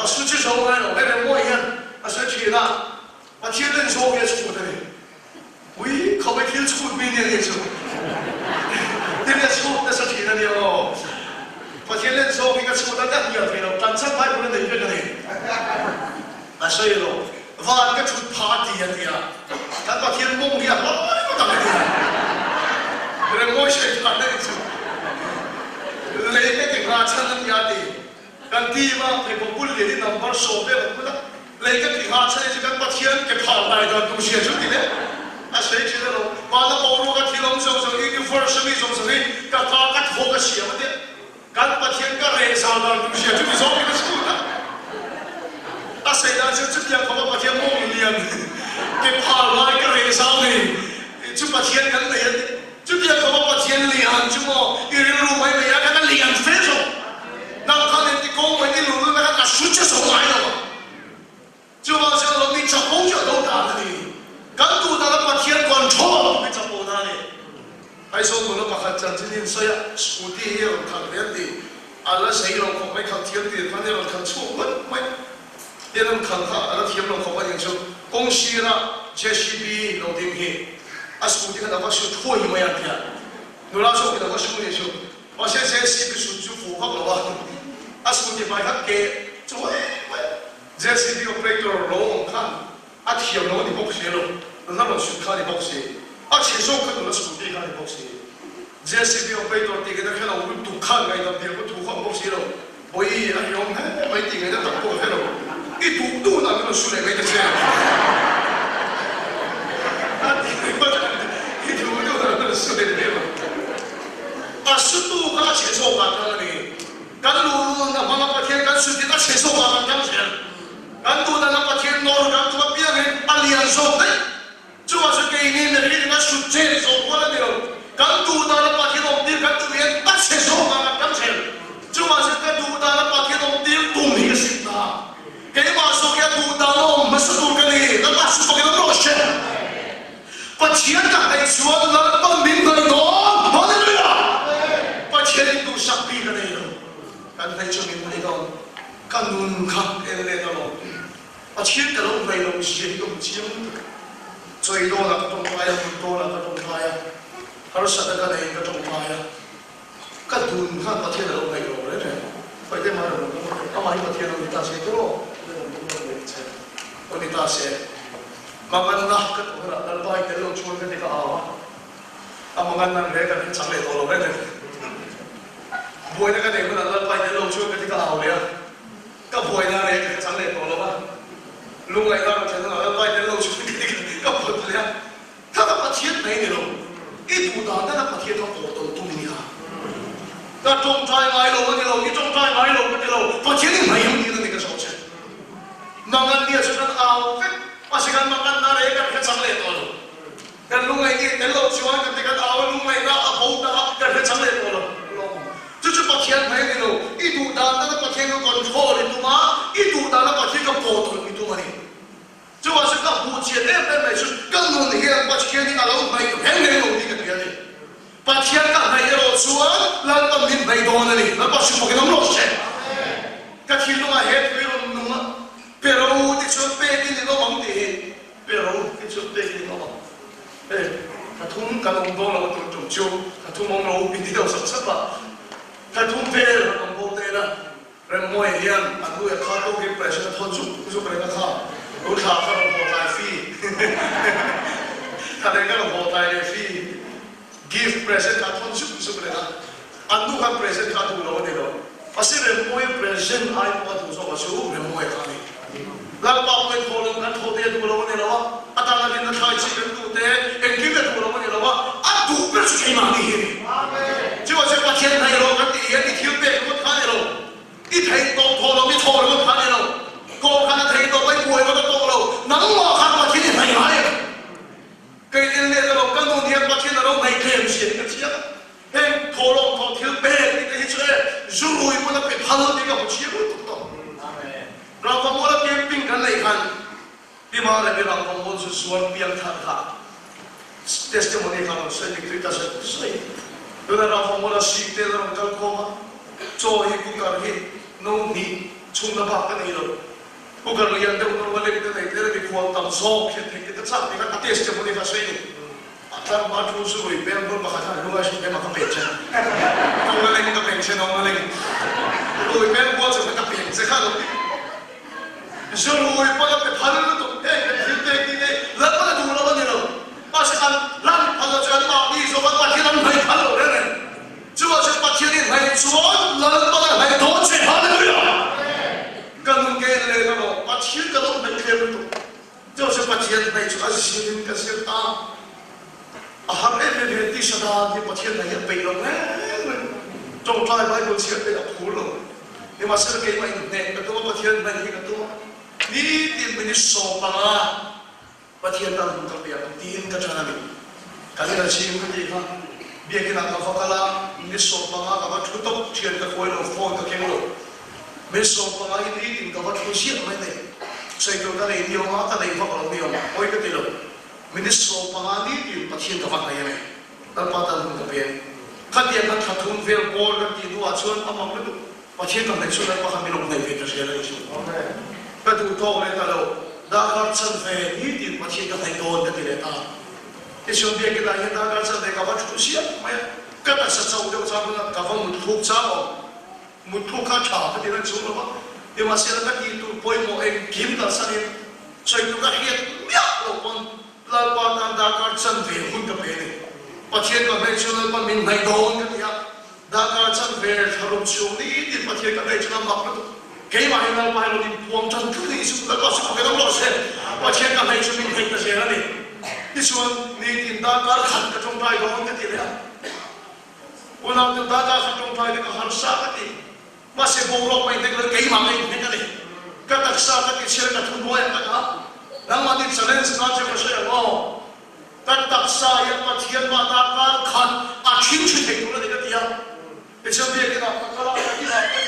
A su chi zo ngai lo. Hei Remmawii hian a sawi thin a, Pathian len zawng hi a chhut a ni. Ui, khawp i thil chhut mi nia nih chu. Tin a chhut nasa thin a nia aw. Pathian len zawng hi ka chhut a, ka hnial thei lo. Tan chhan Bible a nei vek a ni. A sawi lo. Van ka thut phah a ti a tia. Kan Pathian mawng hi a hlai ngawt ang a tia. Remmawii sawi than a nih chu. Lei ka ti nghah chhan a tia a ti. Kan team a pheikhawk bul lian in number 10 vel an put a, lei ka ti nghah chhan hi chu kan Pathian ke phah hnai dan tur zia chu ti le. A sawi thin a lo. Vana boruak a thil awm zawng zawng, universe a mi zawng zawng hi ka ka ka thaw ka siam a tia. Kan Pathian ka reh zau dan tur zia chu ti zawng in a chhut a. A sawi dan chu chutiang khawpa Pathian mawng lian ke phah hnai ka reh zau nei chu Pathian kan nei a ti. Chutiang khawpa Pathian lian chu maw i rilru mai mai a khan a lian fe zawk. Nang khan engti kawng mai i lulun a khan a hru che zawk ngai lo ang. Chuvang chuan lo mi chapo chu a do dan a ni. Kan duh dan a Pathian control a mi chapo na a ni. Aizawl nula pakhat chanchin hi an sawi a, scooty hi a rawn khalh ve an ti. A la zei lo khawp mai, khalh thiam tir khan i rawn khalh chhuak ngawt mai. Tin an khalh kha a la thiam lo khawp a nih chu kawng sira JCB lo ding hi a scooty khan a va su thuai mai a tia nula zawkin a va su nih chu mahse JCB sut chu fuh vak lo a a scooty hmai kha keh chuai mai JCB operator lo awm khan a thiam lo a ni bawk si lo nula rawn sut kha a ni bawk si a chhe zawk kha nula scooty kha a ni bawk si JCB operator tih kha hre lo lutuk khan ngaihdam dil pawh thu kha a awm bawk si lo. Bawi a hreawm hle mai tih ngaihna tak pawh ka hre lo. I duh duh na min rawn su leh mai ta che. A ti ringawt a, i duh duh na min rawn su leh mai ang. A sutu kha a chhe zawk ah kal a ni. Kan luhlul na hmanga Pathian kan sut in a chhe zawk ah kan kal zel. Kan duh dan a Pathian nawr kan tum apiangin a lian zawk daih. Chuvang chu keini mihring a sut che zawh rual a ni lo. Kan duh dan a Pathian awm tir kan duh hian a chhe zawk ang an kan hrel. Chuvang chu ka duh dan a Pathian awm tir tum hi ka sim ta. Keimah zawk hi a duh dan a awm hmasa tur ka ni. Lalpa su fakin awm rawh se. Pathian ka hnaih chuan Lalpa min hnaih dawn. Hallelujah! Pathian in duhsak bik a nei lo. Kan hnaih chu min hnaih dawn. Ka nun kha en let alawm. Pathian ka lo hnaih lo zia hi ka hmu chiang lutuk. Chawi dawnah ka tawngtai a, mut dawnah ka tawngtai a, harsatna ka neiin ka tawngtai a, ka dun khan Pathian a lo hnaih lo reng reng. Khawi te mah rawn awm rawh, amah hi Pathian a ni ta se tiraw? Ka rawn awm rawh leh che, aw ni ta se. Manganna ka tawh hunah Lalpa i tel lo chuan ka ti ka au a, a manganna reng kan hre chang leh tawh lo reng reng. Buaina ka neih hunah Lalpa i tel lo chuan ka ti ka au leh a. Ka buaina reh ka chang leh tawh lo a, lungngaihna rawn thlen hunah Lalpa i tel lo chu ka ti ka phut leh a, Kha ka Pathian mai ni lo, i duh dan dana Pathian kha awh tawlh tum i nia. Ka tawngtai ngai lo a ni lo, i tawngtai ngai lo ka ti lo, Pathian i hnaih ang tiin a ni ka zawh che. Mangan nia chu kan au vek, mahse kan manganna reh kan hre chang leh tawh lo. Kan lungngaih nih tel lo chuan kan ti kan au a, lungngaihna a bo ta a, kan hre chang leh tawh lo. Chu chu Pathian hmai a ni lo. I duh dan dana Pathian ka control i tum a, i duh dana Pathian ka pawh tawlh i tum a ni. Chuvang chu ka hmuh chian em em mai chu ka nun hian Pathian hi a lo hnaih reng reng lo tih ka hria a ni. Pathian ka hnaih erawh chuan Lalpa min hnaih dawn a ni. Lalpa hriphawkin awm rawh se. Ka thinlungah he tui rawn nung a, Pero ti chuan pekin in awm ang tih hi. Pero ti chuan pekin in awm ang. Hei, thla thum kan awm dawn lo a tun tum chu thla thum awm lo in ti deuh sap sap a. Thla thum vel han awm bo ta ila, Remmawia hian a hnuia kha tawkin pressure a thawn zuk zuk reng a kha, u thla kha rawn haw tlai fi, thla leh ka rawn haw tlai leh fi, gift present kha a thawn zuk zuk reng a, an nu khan present kha a duh lo a ni lo. Mahse Remmawia present ai pawh a duh zawk a chu Remmawia kha a ni. Lalpa pawhin thaw lo kan thaw te a duh lo a ni lo a, a tan a rinna thlai chi kan duh te engkim a duh lo a ni lo a, a duh ber chu keimahni hi a ni. Chuvang chuan Pathian hnaih rawh kan tih hian i thil pek ringawt kha a ni lo, i theih tawp thaw lo, i thaw ringawt kha a ni lo, kawng khan a theih tawp a i buai ringawt a tawk lo, nangmah khan Pathian i hnaih ngai em? Kei nil let emaw ka nun hian Pathian a lo hnaih tlem zia hi ka chiang a, heng thawhlawm thawh thil pek tih te hi chu e zurui pawn a pe phal tih ka hmu chiang lutuk tawh. Rangvamuala camping kan neih khan Pima leh mi Rangvamual chu zuar piang thar kha testimony kha rawn sawi dik tui ta zet zet. Tuna Rangvamuala sik te la rawn kal khawm a, chaw hi cooker hi no hnih. Chhungna bak ka nei lo. Cooker lian deuh normal in ka nei tel a mikhual tam zawk hian thei te ka chak ti kha ka testimony kha sawi ni. A tlangval thu chu rui peng bul pakhat khan lungai hrim em a ka pek che. Nong la leng ka pek che nong la leng. Rui peng bual che ka pek che kha lo ti. Zu rui pawn a pe phal lutuk heng kan thil pek ni nei Lalpan a duh lo a ni lo. Mahse an lan phal lo chu an mahni zawk an Pathian an hnaih phal lo reng reng. Chuvah chuan Pathian i hnaih chuan Lalpan a hnaih dawn che. Hallelujah! Ka nun ke en leh erawh Pathian ka lo hnaih tlem lutuk. Chuvah chuan Pathian hnaih chu a zirin ka zir ta. A har em em hian tisa dan hi Pathian hnaih hi a peih lo reng reng. Tawngtai Bible chhiar te a phur lo. Nimahsela keimah inhneh ka tum a, Pathian hnaih hi ka tum a. Nitin minute 15 Pathian tan hun ka pe ang tiin ka ṭan a ni. Ka rin a chhing ka tih kha biakinah ka va kal a, minute 15 ka va ṭhu tawp, ṭhian ka khawi lo, phone ka keng lo. Minute 15 hi nitin ka va ṭhu ziah mai nei. Sawi tur ka nei ni awm a, ka nei vak lo ni awm a, pawi ka ti lo. Minute 15 nitin Pathian ka va hnaih a ni. Lalpa tan hun ka pe a ni. Khatiang khan thla thum vel kawl kan tih hnuah chuan a mak lutuk. Pathian ka hnaih chu Lalpa kha min awm hnaih ve ta zel a ni chu. Ka duh tawk leh ta lo, darkar chanve nitin Pathian ka hnaih dawn ka ti leh ta. Tichuan biakinah hian darkar chanve ka va thu ziah mai a, ka taksa chauh deuh chang hunah ka va mut thluk chang awm. Mut thluk kha tha ka ti reng chung lo va, nimahsela ka tih tur pawimawh engkim kalsanin sawi tur ka hriat miah loh pawn Lalpa tan darkar chanve hun ka pe a ni. Pathian ka hnaih chuan Lalpa min hnaih dawn ka ti a. Darkar chanve thlarum chhung nitin Pathian ka hnaih chuan a mak lutuk. Keimah hi Lalpa hi rawn inpuang tan tlat a ni chu. Lalpa chu ka velawm rawh se. Pathian ka hnaih chu min hnaih ta zel a ni. Tichuan, nitin darkar khat ka tawngtai dawn ka ti leh a. Unau darkar khat tawngtai te ka harsa ka ti. Mahse boruak mai hnek lo keimah ka inhnek a ni. Ka taksa ka tichhiar ka thu hnuaiah ka dah. Nangmah nih challenge nan che ka hre ang aw. Ka taksa hian Pathian mah darkar khat a thin thin thei tur a ni ka ti a. Tichuan biakinah ka kal a, ka inah ka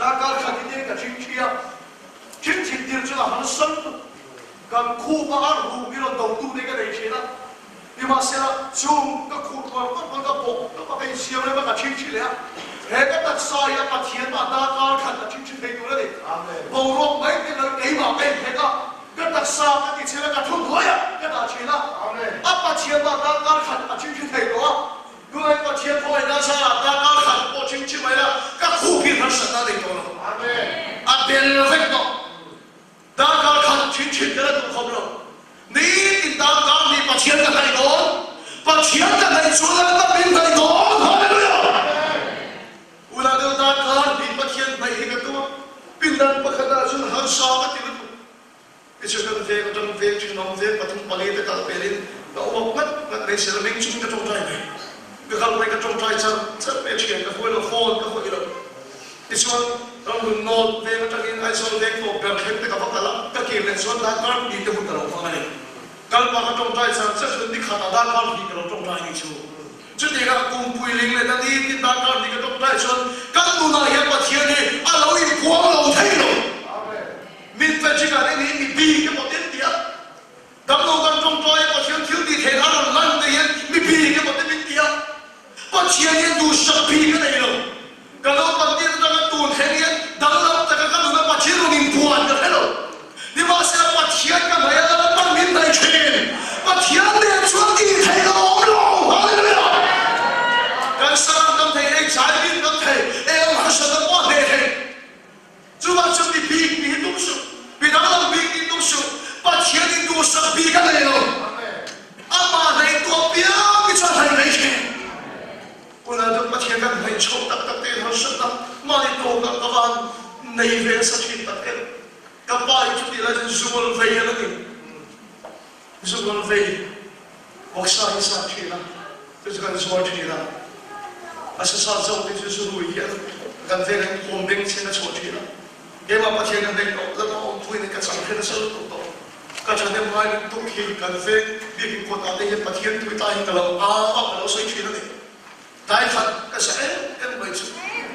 darkar khat hi nia ka thin thi a. Thin thin tir chuan a han sam tuk. Kan khup a a ruk hi rawn do tu te ka nei thin a. Nimahsela, chung ka khuh tuar tuar pawn ka bawk tawp a, ka insiam rem a, ka ṭhingṭhi leh a. He ka taksa hi a Pathian mah darkar khat a ṭhingṭhi thei tur a ni. Boruak mai te lo keimah ka inhek a, ka taksa ka tichhel a, ka thu hnuai a, ka dah ṭhin a. A Pathian mah darkar khat a ṭhingṭhi thei tawh a. Tunah Pathian khawngaihna zarah darkar khat pawh ṭhingṭhi mai la, ka khup hi harsatna a nei tawh lo. A bel vek tawh. Darkar khat thin thin tel a duh khawp lo. Nitin darkar nih Pathian ka hnaih dawn. Pathian ka hnaih chuan Lalpa min hnaih dawn. Hallelujah! Unau deuh darkar nih Pathian hnaih hi ka tum a, pindan pakhat ah chuan harsa ka ti lutuk. Tichuan kan veng atang veng thenawm veng pathum pali te kal pelin ka uap ngat ngat mai zel a, meng chungin ka tawngtai mai. Ka kal mai ka tawngtai char char mai a, thian ka huai lo, phone ka hawi lo. Tichuan, Ramhlun North veng atangin Aizawl veng tawp ber thleng te ka va kal a, ka kir leh chuan darkar hnih te hun ka lo hmang a ni. Kal pah ka tawngtai char char chuan nikhatah darkar hnih ka lo tawngtai a nih chu. Chutiangah kumpui ling leh ta nitin darkar hnih ka tawngtai chuan kan nunah hian Pathian hi a lo inpuang lo thei lo. Min Patrick-a te niin mi bik emaw tin ti a, Damlo kan tawngtai a Pathian thil tih theih a rawn lan te hian mi bik emaw te min ti a, Pathian hian duhsak bik a nei lo. Ka naupang tir atanga tun thleng hian danglam taka ka nuna Pathian rawn inbuan ka hre lo. Nimahsela Pathian ka hnaih a Lalpan min hnaih thin. Pathian nen chuan tih theih a awm lo. Hallelujah! Kan saram tam thei, ei chai bik tam thei, ei ang harsatna pawh a hneh thei. Chuvang chu mi bik nih hi tum suh, mi danglam bik nih tum suh, Pathian in duhsak bik a nei lo. Amah hnaih tuah piang hi chuan hnaih mai thin. Tunah chuan Pathian kan hnaih chhoh tak tak te in harsatna mahni tawkah ka van nei ve nasa thin tak em. Ka pa hi chutih lai chuan zual vei a la ni. Zual vei vawksa hi sa thin a, chu chu kan zuar thin a. A sa sa zo te chu zu rui hian kan vengah hian kawm beng chhen a chhuah thin a. Keimah Pathian kan nei tawh, Lalpa awmpui nen ka chang hian a sa lutuk tawh. Ka thahnem ngai lutuk hi kan veng biakin kawtah te hian Pathian tui ta hi ka lo au a, ka lo sawi thin a ni. Tlai khat ka sa em em mai chu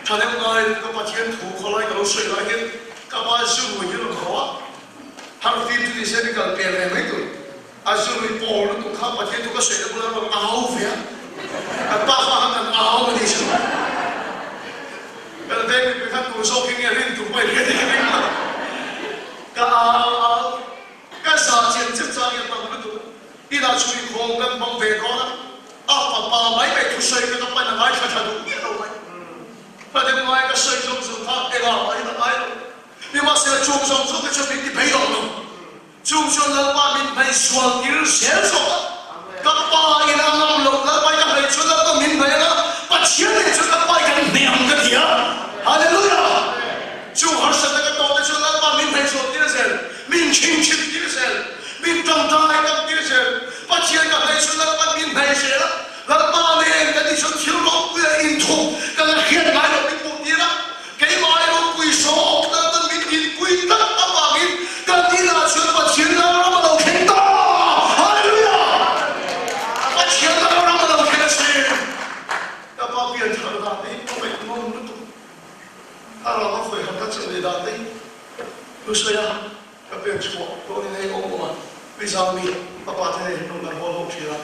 thahnem ngai ka Pathian thu khawlai ka lo sawi lai hian ka pa zu rui hi a rawn haw a, har fim chu nise mi kal pel ve mai tur, a zu rui pawl lutuk kha Pathian thu ka sawi na bulah a rawn au ve a, kan pa fa khan kan au a ni chu. Kan veng mipui khan tur zawk hi nge rin tur pawh i hria thei. thusawi kha ka pan a ngaithla tha duh miah lo mai. Ka dem ngai ka sawi zawng zawng kha engah mah in a ngai lo. Nimahsela chung zawng zawng te chuan min ti phei tawh lo. Chung chuan Lalpa min hmei sual tir zel zawk a. Ka pa in a ngam loh Lalpa in a hmei chuan Lalpa min hmei ang a, Pathian leh chuan ka pa in kan hmei ang ka ti a. Hallelujah! Chung harsatna ka tawh te chuan Lalpa min hmei sual tir zel, min chhingchhip tir zel, min tawngtai tam tir zel. Pathian ka hmei chuan Lalpa min hmei zel a, Lalpa nen kan ti chuan thil ropui a inthup ka la hriat ngai loh min hmuh tir a. Keimah i ropui zawk Lalpan min dinpui tlat avangin kan inah chuan Pathian Lalram a lo thleng ta! Hallelujah! Pathian Lalram a lo thleng a sin! Ka pa pian thar dan te hi ka ngaihnawn lutuk. A ram a khawi han ka chelh leh dan te hi thusawi a ka pen chhuah dawnin hei awm awm a, mi zau mi ka pa te nen hian kan hawl ho thin a,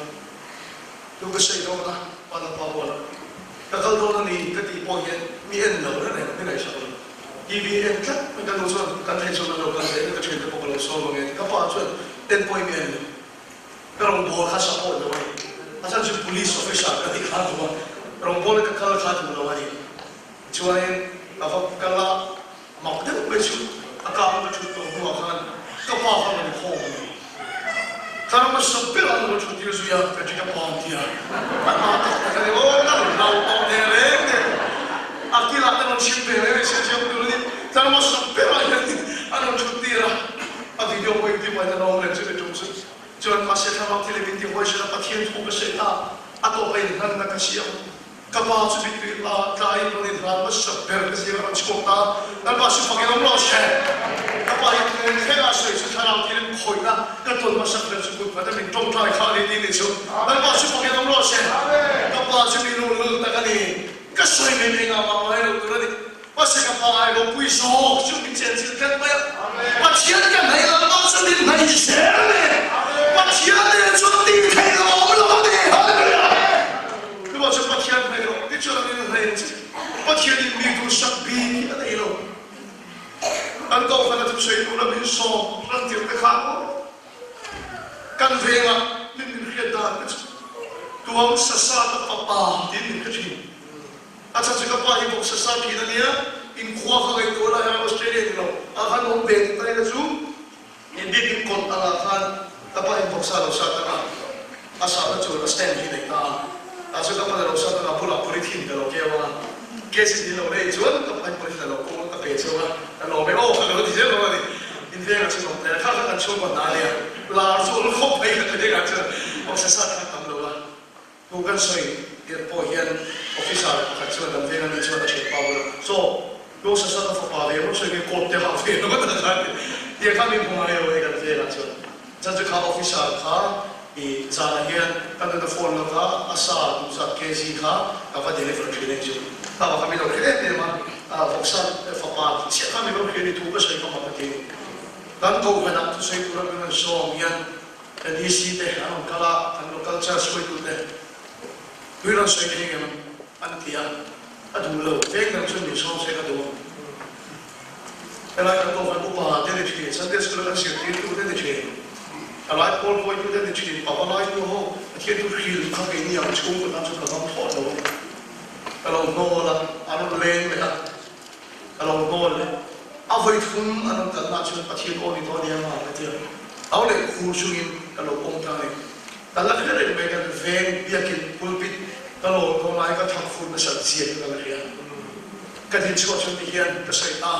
tu ka sawi dawn a, pa la pa bual a. Ka kal dawn a ni ka tih pawh hian mi en lo reng reng, mi ngaihsak lo. TV en tlat mai ka nu chuan kan thei chuan an lo kal ve ka thiante pawh ka lo sawm ang e ti. Ka pa chuan en pawhin mi en lo. Ka rawngbâwl kha support lo a ni. A chhan chu police officer ka tih kha duh a, rawngbâwl ka kal kha duh lo a ni. Chuanin ka va kal a, mak deuh mai chu a kang ka thut tawh hnuah khan ka pa kha rawn khawm a ni. Ka ram hmasa ber an lo thut tir zui a, ka ti ka pa an ti a, a hna tak tak a ni aw, ka rawn hlau tawh teh reng nen a kilah te rawn chhim ve reng reng sia chiang tur a ni, ka ram hmasa berah hian an rawn thut tir a, a video pawh engtin mah in an awm reng chu ni tum chu chuan mahse thlalak thil in min ti huai sela Pathian thu ka sawi ta, a tawp a inhlanna ka siam. Ka pa chu mittui hla tlaiin rawn inhlan hmasa ber ka zir a rawn chhuak ta. Lalpa chu fak in awm lo che. Ka pa hi tun thlengah sawi chu thlarau thil in khawihna ka tawn hmasa ber chu kut khat a min tawngtai kha a ni tih ni chu. Lalpa chu fak in awm lo che. Ka pa chu mi luhlul tak a ni. Ka sawi mai mai ngah mah ngai lo tur a ni. Mahse ka pa ai ropui zawk chu min chenchilh tlat mai a. Pathian ka hnaih Lalpa chu min hnaih zel a ni. Pathian nen chuan tih theih lo a awm lo a ni. Hallelujah! Chuvang chuan Pathian hnaih rawh ti chuan an inhnaih ang che. Pathianin mi duhsak bik hi a nei lo. An kohhran a thusawi tura min sawm ran tir te kha maw? Kan vengah min min hriat dan te chu tuam sasa ka fapa tiin min hre thin. A chhan chu ka pa hi bawk sasa thin a nia, inkhua ka ngaihtuah lai hian Australia ni lo a khan awm ve tih taina chu In biakin kawt angah khan ka pa in vawksa lo sat anga a sahna chuan a stand hi nei ta a, tah chuan ka pa lo sat anga bulah polythene ka lo keu anga case in lo lei chuan ka pa in polythene a lo kawng a ka pe cheu a, ka lawm e aw ka lo ti zel lo a ni. In vengah chuan awm hle a, kha kha kan chhungkaw hna ania lar chu awm khawp mai ka vengah chuan vawksa sat kha tam lo a. Thu kan sawi tirh pawh hian officer pakhat chuan kan veng a nih chuan a thian pa bulah, Saw, Lawsa Sata fapa ve rawh sawi nge court te hah ve lo ka ta khan ti a kha min hmu ngai lo e kan vengah chuan. Chan chu kha officer kha i zanah hian ka nuna phone lo kha a sa duhzat kg kha ka va deliver thin a chu. Kha va kha min lo hre em em a, vawksa fapa chiah kha min lo hria ni thu ka sawi kha mak a ti a ni. Kan kohhranah thusawi tura min rawn sawm hian Kan EC te an rawn kal a, kan local church hruaitute tui rawn sawi thei ngem an ti a, a duh lo, veng dang chuan min sawm se ka duh a. Helai kan kohhran upa te ni thin, Sunday school a kan zirtirtu te ni thin, thalai pawl hawitu te ni thin, pavalaitu ho Pathian thu hril kha keini ang chhungkaw tan chuan ka ngam thlawt lo a ni. Ka lo hnawl a, an rawn leng leh a, Ka lo hnawl leh. A vawi thum an rawn kalna chuan Pathian aw ni tawh ania nga ka ti a. Au leh khur chungin ka lo pawm ta a ni. Ka la hre reng mai kan veng biakin pulpit ka lawn dawn lai ka thak fur nasat zia kha ka la hria. Ka din chhuah chuan ti hian ka sawi ta,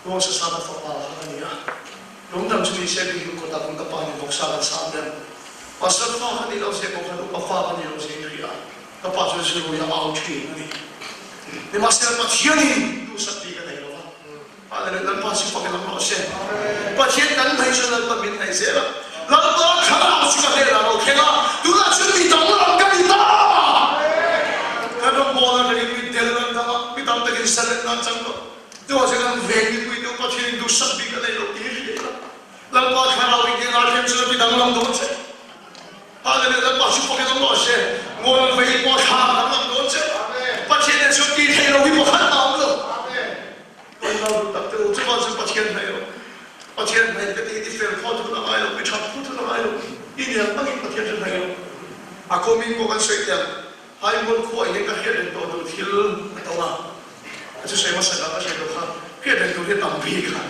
Tuang Sasana fapa kha ka ni a. Lungdam chu ni se bikin kawtah khan ka pa nih vawksa kan sang deuh. Pastor fa kha ni lo se pawh khan upa fa kha ni lo se in hria. Ka pa chuan zirui a au thin a ni. Nimahsela Pathianin duhsak tih ka nei lo va. Hallelujah Lalpa chu fak in awm rawh se. Pathian kan hnaih chuan Lalpa min hnaih zel a. Lalpa thlarau chu ka hnenah a lo thleng a, tunah chuan mi dang lam ka ni ta. Kan rawngbawlna atangin mi del an dang a, mi tam takin salet nan chang tawh. Chuvang chuan kan veng mipui te Pathianin duhsak bik a nei lo tih hi hria ila. Lalpa thlarau in hnenah a thleng chuan mi dang lam dawn che. Hallelujah Lalpa chu fakin awm rawh se. Ngawl vei pawh thla kan lam dawn che. Pathian nen chuan tih theih lo hi pakhat mah awm lo. Kan lo duh tak te u chuvang chuan Pathian hnaih rawh. Pathian hnaih ka tih hi fel phaw thun a ngai lo, mi that phaw thun a ngai lo. I niang angin Pathian chu hnaih rawh. A kawmin pawh kan sawi teh ang. Haimual khuaah hian ka hriat reng tawh tur thil a tawng a, ka chu sawi hmasa ka hriat loh kha hriat reng tur hi a tam bik a.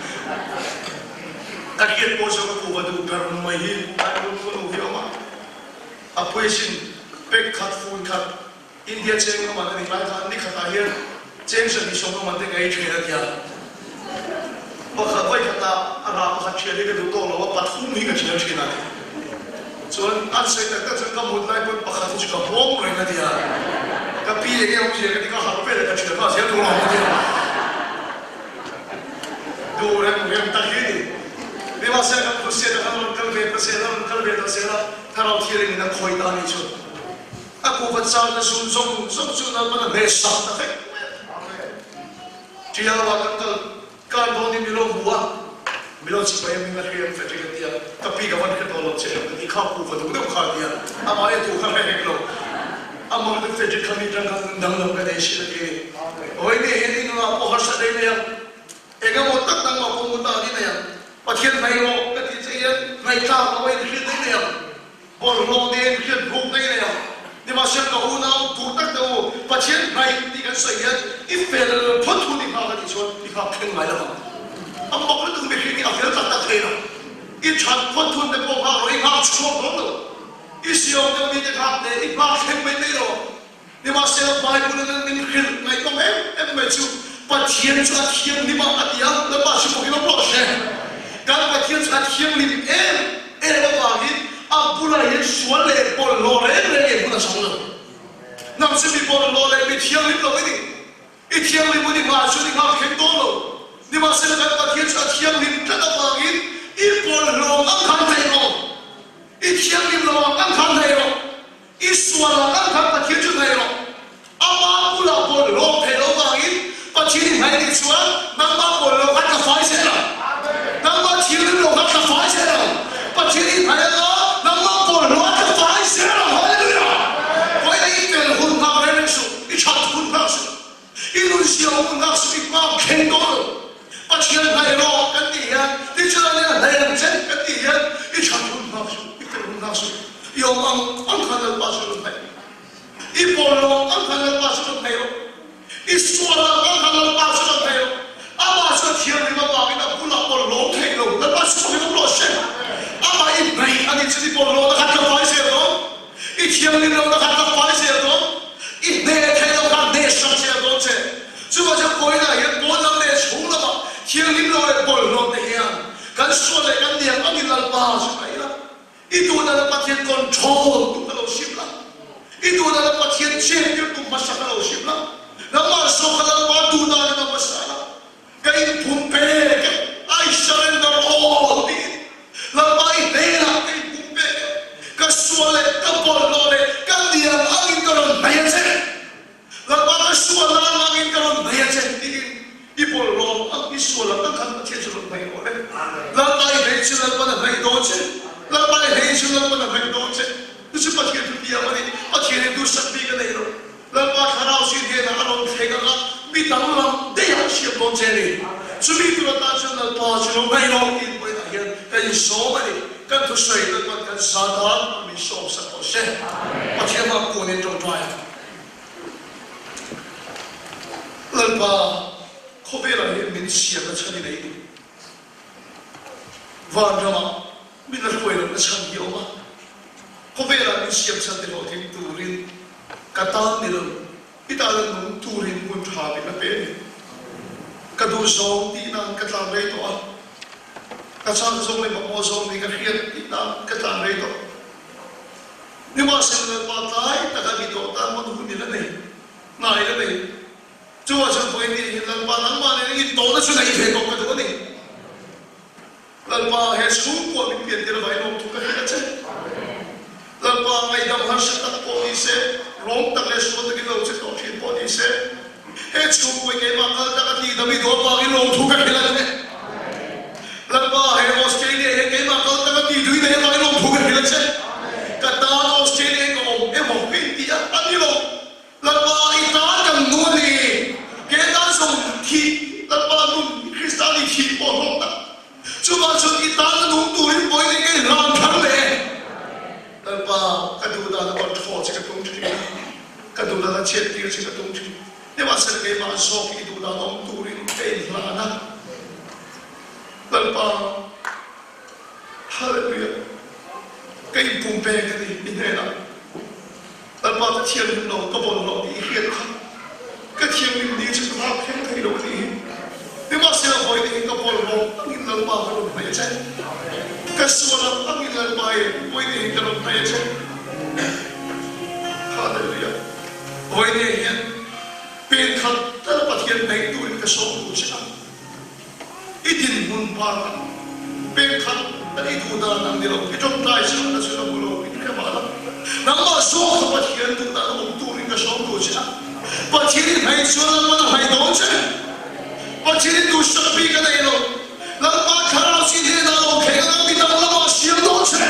Ka hriat pawh chuan ka kuhva duh ber mai hi Haimual khua nu hi a awm a, a puisin pack khat fun khat India cheng a man a nih lai khan ni khatah hian cheng 30 a man te ka ei thin a tia. Pakhat vawi khatah a rah pakhat thian hi ka duh tawk lo a, pathum hi ka thian thin a ni. Chuan an sawi tak tak chuan ka mut lai pawn pakhat hi chu ka hmawm reng a tia. Ka pi enge awm zia ka ti ka harh vel ka thian nghal zel tur a awm a tia. Duh rem rem tak hi a ni. Nimahsela kan Crusade ah khan rawn kal ve ta se la, rawn kal ve ta se la, Thlarau Thianghlim in a khawih ta a nih chu. A kuhva châna zun zawng zawng chu Lalpan a hmeh sak ta vek mai a. Ṭiaua kan kal kan dawn i milo hmu a, milo chipai a hming a hriam Frederick a tia, ka pi ka van hre tawh lo che em ka ti, kha kuhva duh deuh kha a tia, amah e duh kha hre hek lo, amah chu Frederick kha mi ṭang khan nun dang lo ka nei hrilh a ti a ni. Hawi nge hian i nunah pawh harsat ei mai ang, engemaw tak nangmah pawh mu ta ni mai ang, Pathian hnaih rawh ka tih che hian hnaihtlak lo a inhrilh daih mai ang. Bawlhhlawh nen hian ruk daih nei ang. Nimahsela ka unau duh tak te u, Pathian hnaih tih kan sawi hian i fel phawt hun i nghak a nih chuan i nghak thleng ngai lo ang. A mak lutuk mihring hi a fel tak tak thei lo. I that phawt hun te pawh nghak rawh, i nghak chhuak dawn lo. I siam deuh mi te nghak teh, i nghak thleng mai mai lo ang. Nimahsela Bible in an min hrilh ngaihtawm em em mai chu Pathian chu a thianghlim a a ti a, Lalpa chu bawkin a pawh hre. Kan Pathian chu a thianghlim em em avangin a bulah hian sual leh bawlhhlawh reng reng ei hmun a chang lo. Nang chu mi bawlhhlawh leh mi thianghlim lo i ni. I thianghlim hun i nghah chuan i nghak thleng dawn lo. Nimahsela kan Pathian chu a thianghlim tlat avangin i bawlhhlawh ang khan thei rawh. I thianghlim lo ang ang khan thei rawh. I sual ah kan khan Pathian chu hnaih rawh. Ama bulah bawlhhlawh theih loh vangin Pathian i hnaih nih chuan nangmah bawlhhlawh kha tla fai zel ang. Nangmah thianghlim loh kha tla fai zel ang. Pathian i hnaih anga nangmah bawlhhlawh a tla fai zel ang. Hallelujah! Vawiin i fel hun nghak reng reng suh, i that hun nghak suh, i nun siam hun nghak suh, i nghak thleng dawn lo. Pathian hnaih rawh kan tih hian, tichuan a hnaih ang che kan tih hian i that hun nghak suh, i fel hun nghak suh, i awm ang ang khan Lalpa chu rawn hnaih, i pawl lo ang ang khan Lalpa chu rawn hnaih rawh, i sual ang ang khan Lalpa chu rawn hnaih rawh, amah chu a thianghlim avangin a bulah pawl lawm theih lo, Lalpa chu bawkin awm rawh se, amah i hnaih a nih chuan i pawl lohna kha tlangval zel dawn, i thianghlim lohna kha tlangval zel dawn, i hneh theih loh kha hnehsak zel dawn che. Chuvah chuan pawina hian pawn lam leh chhung lamah thianghlim lo leh bawlhhlawh te hian kan sual leh kan niang angin Lalpa chu ka ila. I duhdan a Pathian control tum ka lo sim la. I duhdan a Pathian chentir tum hmasa ka lo sim la. Nangmah zawk kha Lalpa duhdan in a hmasa la. Ka inpum pek e, I surrender all tiin Lalpa i hnenah ka inpum pek e. Ka sual leh ka bawlhhlawh leh ka niang angin ka rawn hnaih a che. Lalpa ka sual a angin ka rawn hnaih a che tiin i bawlhhlawh ang, i sual ang ang khan Pathian chu rawn hnaih rawh le. Lalpa i hnaih chu Lalpan a hnaih dawn che. Lalpa i hnaih chu Lalpan a hnaih dawn che. Chu chu Pathian thu tiam a ni. Pathianin duhsak bik a nei lo. Lalpa thlarau zir hnenah a rawn thleng ang a, mi danglam daih a siam dawn che a ni. Chumi tur atan chuan Lalpa chu lo hnaih rawh tiin vawiinah hian ka insawm a ni. Kan thusawi Lalpan kan sa tan min sawmsak rawh se. Pathian hma kunin ṭawngṭai ang. Lalpa, khawvelah hian min siamna chhan i nei duh. Vanramah min la hruai lohna chhan hi a awm a. Khawvelah min siam chhan te hlawhtling turin ka tan ni lo, i tana nung turin hun tha min la pe a ni. Ka duh zawng tih nan ka tlan rei tawh a, ka chak zawng leh mamawh zawng nih ka hriat tih nan ka tlan rei tawh. Nimahsela Lalpa tlai taka mi tawh tan hman hun i la nei, hna i la nei. Chuvah chuan vawi ni hian Lalpa nangmah nen intawhna chu neih ve tawh ka duh a ni. Lalpa he chhungkua min pian tir avangin lawmthu ka hrilh a che. Lalpa ngaihdam harsat tak pawh ni se, rawng tak leh sual takin lo che tawh thin pawh ni se, he chhungkua i keimah kal taka tihdam i duh avangin lawmthu ka hrilh a che. Lalpa, he Australia hian keimah kal taka ti tui nei avangin lawmthu ka hrilh a che. Ka tan Australia hi ka awm emaw ka inti a, a ni lo. Lalpa, i tan kan nu a ni. Ke tan zawng thih, Lalpa nun Krista ni thih pawh hlawk tak. Chuvang chuan i tan a nung turin pawhin eng nge i hlan thar le? Lalpa, ka duh dan a control che ka tum thin a. Ka duhdan a chhiat tir che ka tum thin. Nimahsela keimah zawk i duhdan awm turin ka inhlan a. Lalpa, Hallelujah! Ka inpumpek a ni i hnenah. Lalpa ka thianghlim lo, ka bawlhhlawh tih i hriat kha. Ka thianghlim ni chu ka nghak thleng thei lo a nih hi. Nimahsela vawiin hi ka bawlhhlawh angin Lalpa ka rawn hnaih a che. Ka sual ang angin Lalpa e, vawiin hi ka rawn hnaih a che. Hallelujah! Vawiin hian pen khat tal Pathian hnaih turin ka sawm duh che a. I dinhmun bakah pek khat an i duh dan ang ni lo, i tawngtai chhahna chu la hmu lo in hre mah la. Nangmah zawk kha Pathian duh dan awm turin ka sawm duh che a, Pathian i hnaih chuan Lalpan a hnaih dawn che. Pathian i duhsak bik a nei lo, Lalpa thlarau chi hnenah lo thleng anga midang lamah siam dawn che.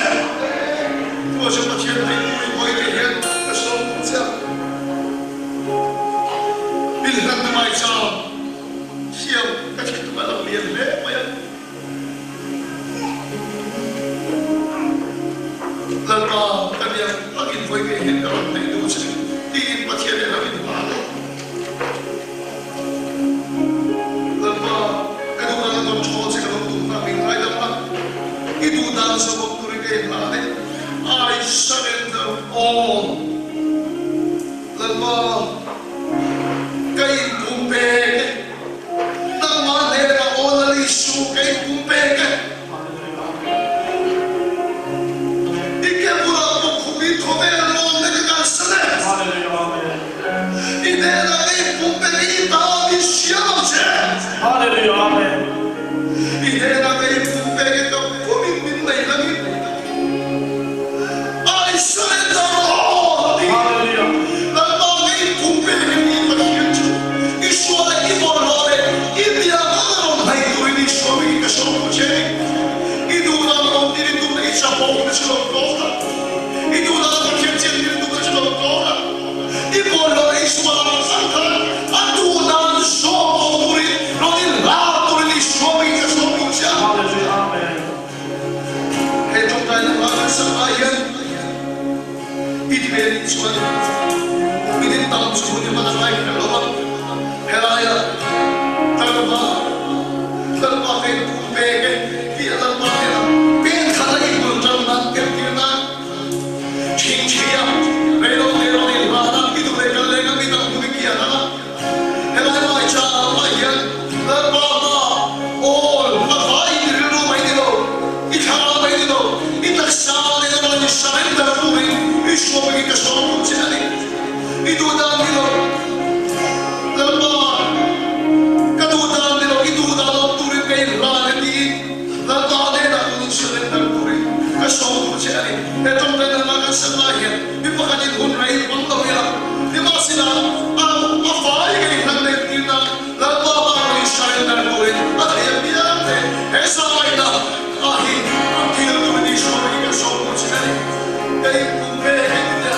Chuvang chuan Pathian hnaih turin vawi te hian ka sawm duh che a, Inhlanna maicham. Siam ka thin tum a lo lian hle mai a. Lalpa ka biak angin vawi ve hian ka rawn hnaih duh che tiin Pathian nen lo inhlan a. Lalpa ka duh dan a control che ka lo tum hna min ngaidam a, i duh dan zawm awm turin ka inhlan e. I surrender all. Lalpa. Ka inpum pek e. Nangmah hnenah aw Lal Isu ka inpum pek e. I ke bulah pawh khumin khawvel lawmna ka kalsan e. I hnenah ka inpum pek e, i ta min siam ang che. I hnenah ka inpum pek e, ka pumin min nei langin. I surrender all ti. Lalpa ka inpum pek e ni Pathian chu i sual leh i bawlhhlawh leh i biak ang a rawn hnaih turin i sual bik in ka sawm duh che ni. I duhdan awm tir i tum leh i chapawhna chu lo tlawm la. I duhdan a Pathian chian tir i tumna chu lo tlawm la. I bawlhhlawh leh i sual ang ang khan a duhdan zawk awm turin rawn inhlar turin i sual bik in ka sawm duh che a. He tawngtaina hla kan sak lai hian i thei a nih chuan minute tam chu hun i hman a ngai kher lo a, helaia Lalpa, Lalpa ka inpum pek e tih a Lalpa hnena pen khat a inbul tan nan entir nan chhingchhia reilo te rawn inhlan a, i duh leh kal leng a mi dang hmun i kian ang a. Helai mai cha ah hian Lalpa hma awl a vai i rilru mai ni lo, i thlarau mai ni lo, i taksa leh rawh i surrender turin i hruai in ka sawm duh che a ni. I duh dan ni lo, Lalpa, ka duh dan ni lo, i duh dan awm turin ka inhlan e tiin Lalpa hnenah tun in surrender turin ka sawm duh che a ni. He tawngtaina hla kan sak lai hian mi pakhatin hun rei hmang lo ila, nimahsela a a fai ngei hlan leh tirna Lalpa hmang Israel dan turin a thei apiang te he zaina a hi rawn thil turin Isua hi kan sawm duh che a ni. Ka inpum ve heng nia.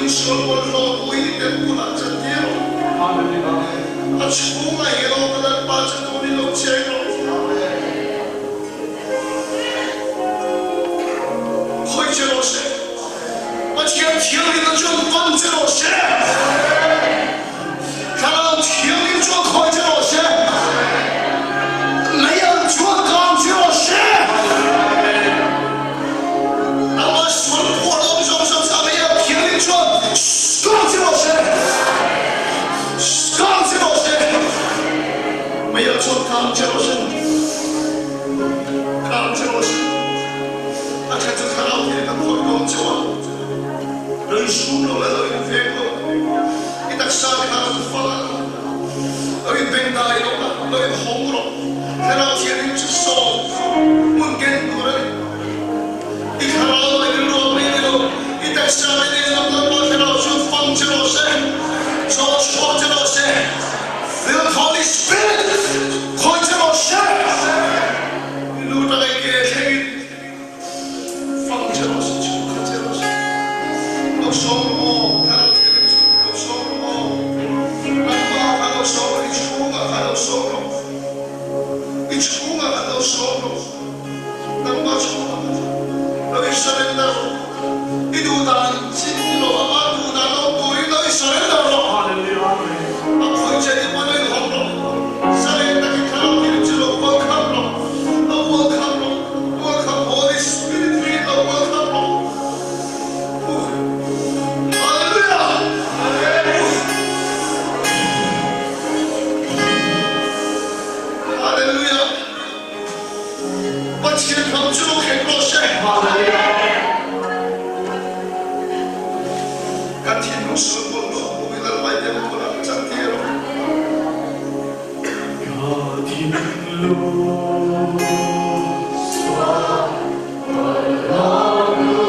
thinlung sual bawlhhlawh bu hi temple-ah chantir rawh. A chhungah hian aw ka Lalpa chu tunin lo cheng rawh. Khawi che rawh se. Pathian thianghlimna chuan pan che rawh se. Thlarau Thianghlim chuan khawi che rawh se. Mei ang chuan kang che rawh se. Ama sual phuah awm zawng zawng sa mei ang Thianghlim chuan kang che rawh se. Kang che rawh se. Mei ang chuan kang che rawh se. Kang che rawh se. A then chu Thlarau Thianghlim kan khawih dawn chauh a. Lo insum lo la, lo inveng lo. I taksa te kha lo fal a, lo inbengdai lo la, lo inhawng rawh. Thlarau Thianghlim chu sawm hmun ken tur a ni. I thlarau leh i ruak mai ni lo, i taksa te nen lam Lalpa Thlarau chu fang che rawh se, chaw chhuak che rawh se, Fill with Holy Spirit khawi che rawh se. I lu tak ei ke thlengin. Fang che rawh se, chhungkhat che rawh se, lo sawm rawh aw, Thlarau Thianghlim chu lo sawm rawh aw, nangmah kha lo sawm rawh, i chhungah kha lo sawm rawh, i chhungah kha lo sawm rawh, nangmah chhungah kha lo i surrender rawh, i duh dan chin ni lo, ama duh dan awm turin lo i surrender rawh, a khawih che ni pawn lo inhawng rawh, zalen takin Thlarau Thianghlim chu lo welcome rawh, lo welcome rawh. Welcome Holy Spirit hi lo welcome rawh u. Hallelujah! Hallelujah! Pathian ram chu lo thleng rawh se. Kan thinlung sual bawlhhlawh hmu i Lalpai temple ah chan tir rawh. Ka thinlung sual bawlhhlawh hmu.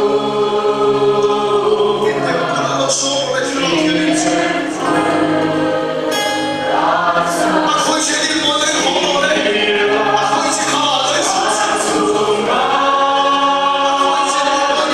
In temple ah lo sawm rawh le thlarau thianghlim chu. A khawi che ding pawn lo in hawng rawh le. A khawi che kha ah lo in sawm rawh. A khawi che ding pawn.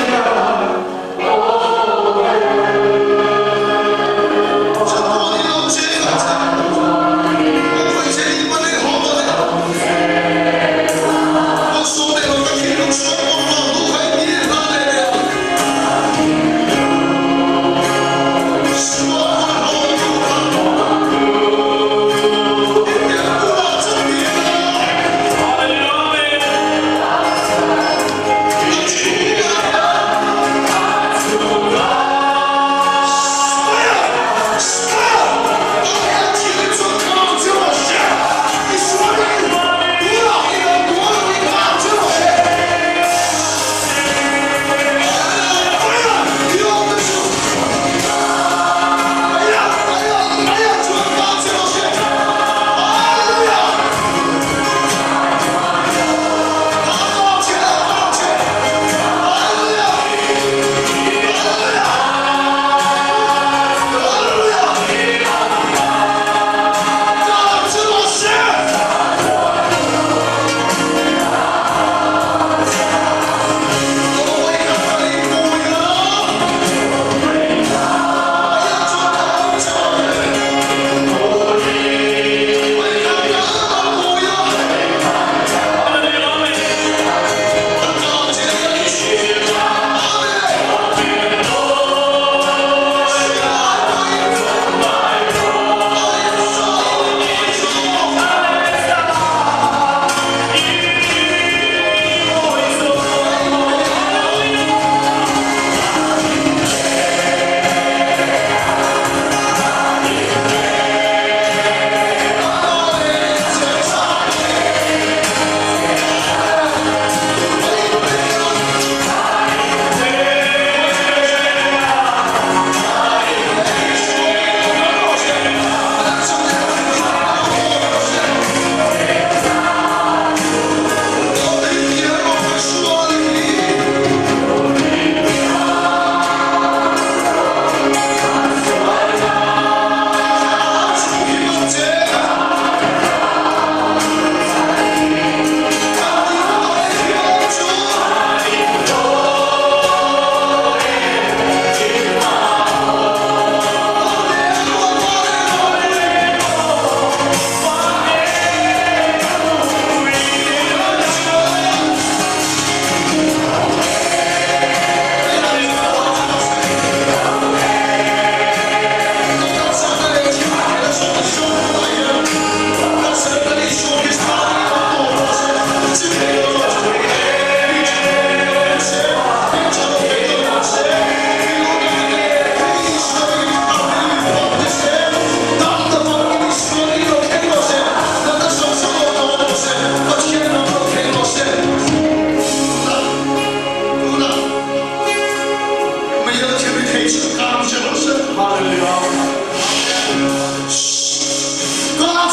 Kang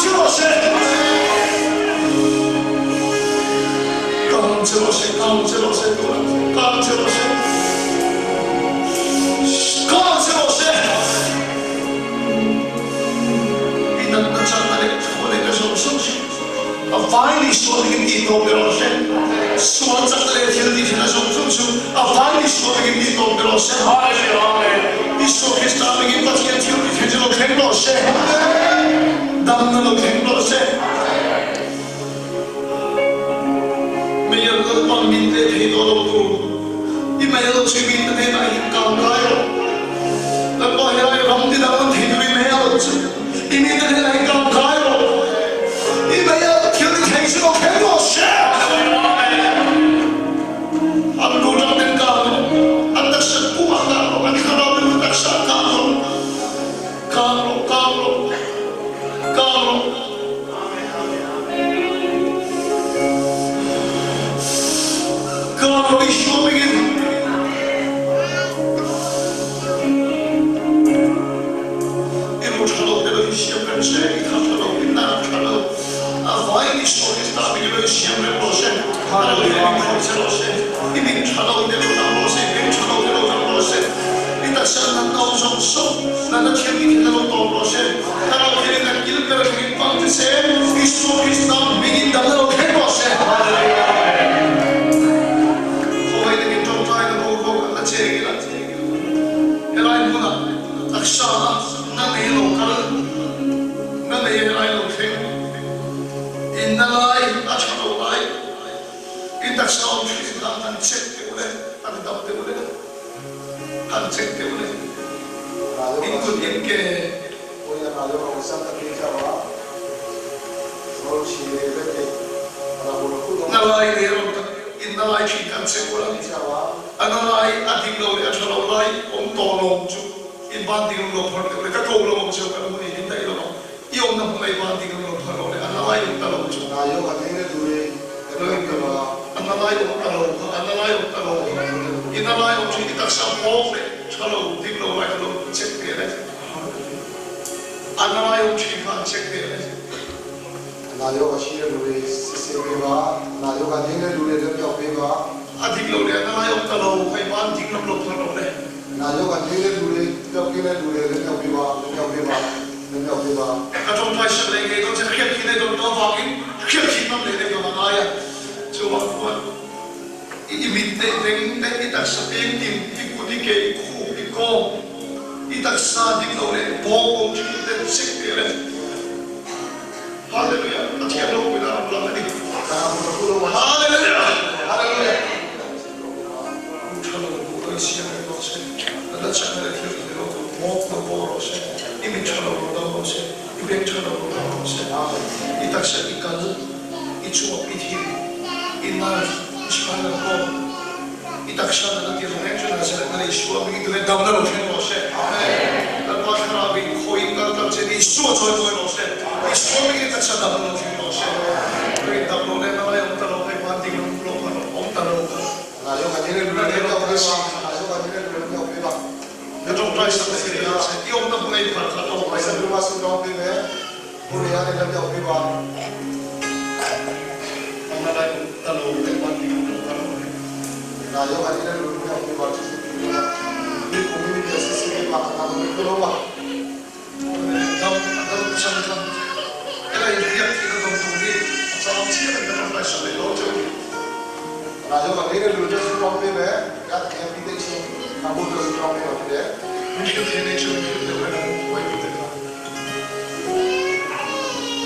che rawh se. Kang che rawh se, kang che rawh se tunah kang che rawh se. Kang che rawh se. I natna chakna leh thu leh ka zawng zawng chu a vai ni sual takin tih tawp ni rawh se. Sual chakna leh thil tih theihna zawng zawng chu a vai ni sual takin tih tawp ni rawh se. Isua Krista hmingin Pathian thil tih theih chu lo thleng rawh se. Damna lo thleng rawh se. Meian Lalpa min leh thei tawh lo tur i mei lo chu mi te hnenah hian kang kai rawh. Lalpa helai ram ti danglam thei turin mei a lo chu i mi te hnenah hian kang kai rawh. I mei a thil ti thei chu lo thleng rawh se. An lu tang ten kang rawh, an taksa pum ah kang rawh, an thlarau rilru taksa ah kang rawh. Kang rawh, kang rawh, kang rawh. Kang rawh Isua hmingin. I ru tha lo te lo insiam rem se, i tha tha lo, i nar tha lo. A vaiin Isua Krista hmingin lo insiam rem rawh se. A lo thlen in khawih che rawh se. I mit tha lo te lo dang rawh se, i beng tha lo te lo dang rawh se. I taksa natna awm zawng zawng, natna thiam i thil a lo tawp rawh se. Thlarau thilin a kil ber thlengin pang che se, Isua Krista hmingin dang a lo thleng rawh se. Khawngaih takin tawngtai na boruak an la cheng ila, helai hmunah taksa a na nei lo kal, na nei helai lo thleng, inna lai a tha lo lai, i taksa awm thin kha han check teh ule, han dam teh ule. Han check deuh le. In kut in ke. Na lai le rawn tak in na lai thin kan check ula. A na lai a dik lo leh a tha lo lai awm tawh lo chu in ban ding lo phar deuh le ka ko lo ang cheu kan hmun i in daih lo ang. I awmna hmun a i ban ding lo phar lo le a na lai awm ta lo chu. A na lai awm ta lo kha, a na lai awm ta lo kha, i na lai awm thin i taksa bawk leh tha lo ding lo lai kha lo check teh le. A na lai awm thin kha an check teh le. A dik lo leh a na lai awm ta lo kha i ban ding lam lo phar lo le. Ka tawngtai sak leh ngei dawn che, hriat khi nei dawn tawh avangin hriat khi ngam leh nei dawn a ngai a. Chuvang chuan i mit te, i beng te, i taksa peng tin, i kut, i ke, i khup, i kawng, i taksa dik lo leh bawng awm thin te check teh le. Hallelujah! Pathian ropuina ram lang a ni. Hallelujah! U tha lo duh lo i siam reng rawh se, na la chakna leh thil thei lo tur bawk lo bawk rawh se, i mit tha lo lo dam rawh se, i beng tha lo lo dam rawh se, i taksa i kal, i chuap, i thin, i nerve, i spinal cord, i taksa na la tir reng chu Nazareth na Isua hmingin tunge damna lo thleng rawh se. Lalpa Thlarau in khawiin kal tlang che Isua chawi mawi rawh se, Isua hmingin taksa damna lo thleng rawh se. Tuin dam lo leh nalai awm ta lo hei van ding lam lo kha awm ta lo kha. Ka tawngtai sak leh thei a che, i awmna hmun a inphar kha tawngtai sak. Nalai awm ta lo hei van ding lam lo kha lo hei. Dam dam chang kha helai riak hi ka dawm tur hi a chang chiah in ka tawngtai sak leh lo cheu ni. Min hrilh thei nei cheu min hrilh deuh reng an buai tu te kha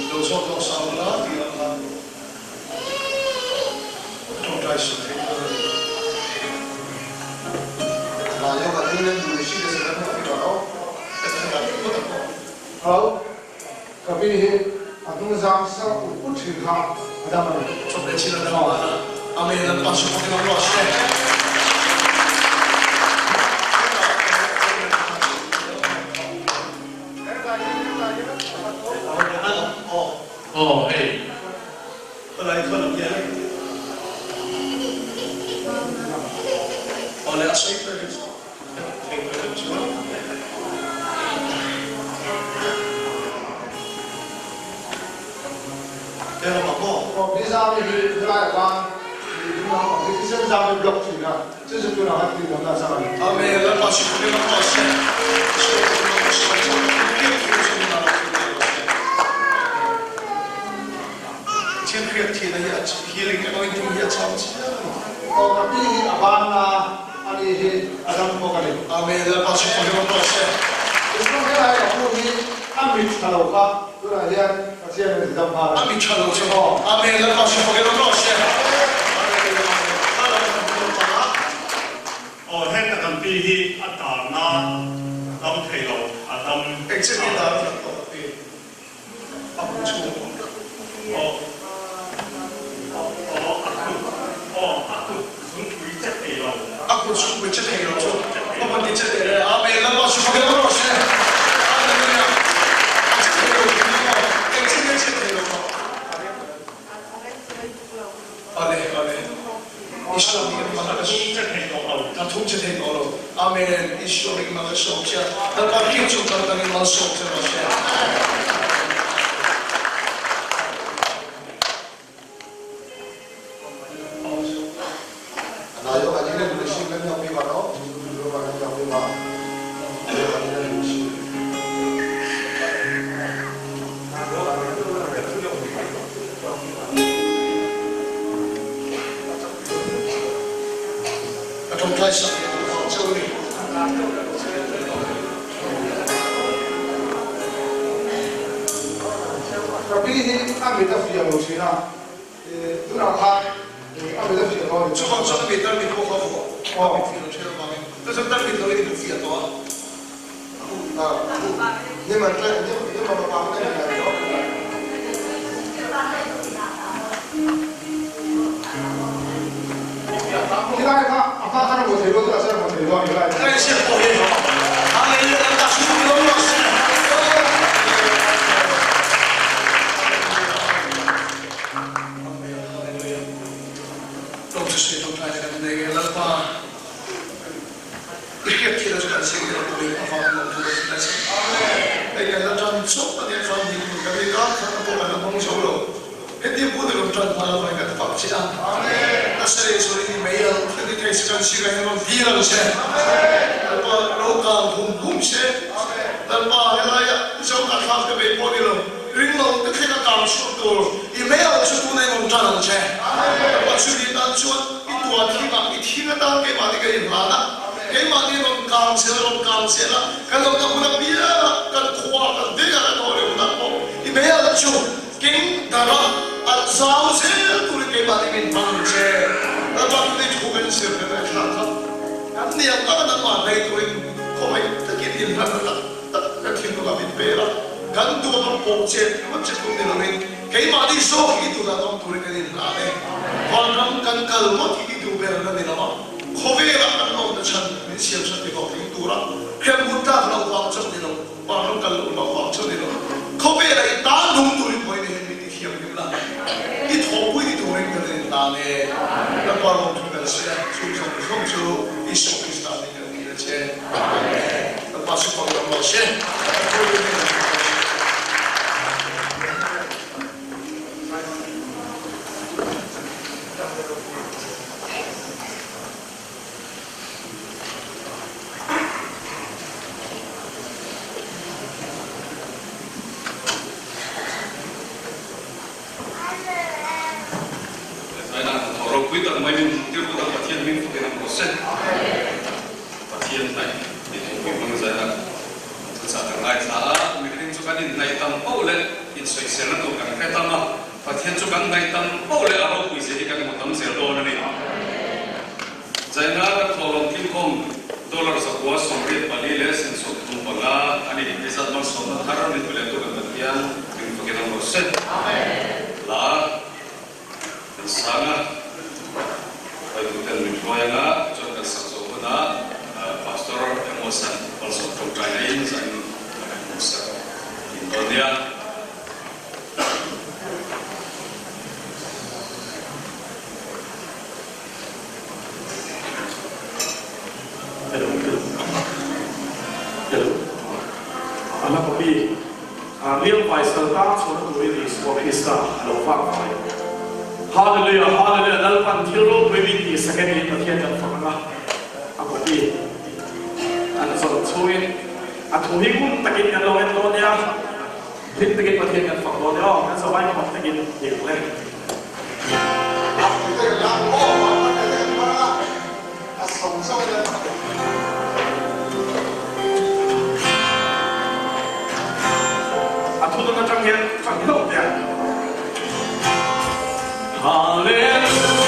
lo zawt zawk sang la tih ang khan ka tawngtai sak thei dawn a ni. Hau, ka pi hi a hnungzang sa ut ut thin kha a dam a ni. Chawhmeh chin a dam a, Amen an pa chu fakin awm rawh se. Aw hei palai khaw lam hian aw le a sawi ber hi. Pi Zami hi helai atan i ding lampang hi thisen zam hi block thin a, chu chu tunah khan tih damna a chang a ni. Amen Lalpa si khawp in a rawh se. Sawi tur lo ka sawi chu hriat thil chu min a lo thil ve rawh se. Pathian hriat thihna hi a healing anointing hi a cham chiang a ni. Aw ka pi hi a ban na a ni hi a dam bawk a ni. Amen Lalpa si khawp in a rawh se. Tunhma helai ka pu hi a mit tha lo kha tunah hian Pathian in ti dam nghal a. A mit tha lo chu Amen Lalpa si khawp in a rawh se. Hallelujah Amen Kha lo kan hmu ta a. Aw heta kan pi hi a tarna dam thei lo a dam. Engchen nge dar a tawh pi? A hmu chhung aw aw aw a kut aw a kut zungpui che thei lo. A kut zungpui che thei lo chu a rawn ti che teh le. Amen Lalpa chu fak emaw rawh se. Hallelujah. A che thei lo tih hi maw engtin nge che thei lo maw? Ale ale Isua hmingin hmang ka Ka thum che thei tawh lo. Amen Isua hmingin hmang ka sawm che a. Lalpa hriat chu kal tangin malsawm che rawh se. Ka ṭawngṭai sak leh duh vang cheu a ni. Ka pi hi a mit a fiah lo thin a, tunah khan a mit a fiah tawh a ni. Chuvang chuan a mit a mit pawh kha vuah a mit fiah lo thin avangin chuan tarmit lo in i hmu fiah tawh a. I hriat thil a chu kan zir ila pawhin a vang lo tur a ni ta che. Hei kan la tan chawp a nia chuan dik tur kan ni kar khat a pawh kan la hmang zo lo. Hetia bu te rawn tan nghal avangin kan fak che a. Nasa leh chuan i ni mai ang thil ti thei se kan zir ah hian rawn dil ang che. Lalpa lo kang hum hum se. Lalpa helaia zo ka thlak te mai pawh ni lo ring lo te thleng a kang chhuak tur i mai ang chu tuna i rawn tan ang che. Lalpa chumi tan chuan I tuah thingah i thing atan keimahni kan inhlan a, keimahni rawn kang zel rawn kang zel a, kan lo na hun apianga kan khua kan vengah kan haw leh hunah pawh i hmel chu keng dara alh zau zel turin keimahni min hmang che. Lalpa tuni thu kan zir leh ngaihthlak kha kan niang taka nangmah hlei turin khawngaih takin inhlanna tak tak kan thinlungah min pe la, kan duh ang pawh che ringawt che tum ni loin, Keimahni zawk hi tunah awm turin kan inhlan e. Vanram kan kal ngawt hi i duh ber na ni lo a, khawvelah kan lawmna chhan min siam chhan ti hlawh tling tura hremhmun tlak loh vang chauh ni lo, vanram kal loh hlauh vang chauh ni lo, khawvelah i tan nung turin pawhin i hen min ti thianghlim la, i thawhpui ni turin kan inhlan e. Lalpa lawmthu kan sawi a, chung zawng zawng chu Isua Krista nih kan dil a che. Amen. Lalpa chu fak lam rawh se. Zaina hnathawh ropui tak mai min hmuh tir bawk a, Pathian hming fakin a hmu se. Pathian hnaih ni thupui hmang zaina thuchah kan ngaithla a, mihring chu kan inhnaih tam poh leh insawiselna tur kan hre tam a, Pathian chu kan hnaih tam poh leh a ropui zia hi kan hmu tam zel dawn a ni. Zaina kan thawhlawm tlinkhawm dollar 984 leh 35 a ni. Hei zat malsawmna thar min pe lehtu kan Pathian hming fakin awm rawh se. Hla kan sang a, Hruaituten min hruai anga chuan kan sak zawh hunah Pastor Amos-a'n malsawm tawngtaina in zain a kan hmuhsak thin dawn nia. Hello hello hello Ala papi Liam Paisal tan chhuahna turin Isua Krista a lo vak vai. Hallelujah Hallelujah Lalpan thil ropui min tih sak e tiin Pathian kan fak ang a, a copy an zawrh chhungin a thu hi ngun takin kan lo en dawn nia, hlim takin Pathian kan fak dawn nia aw, kan zavai khawm takin ti ang le. A thu dawn atang hian chang hlauh teh ang. Hallelujah.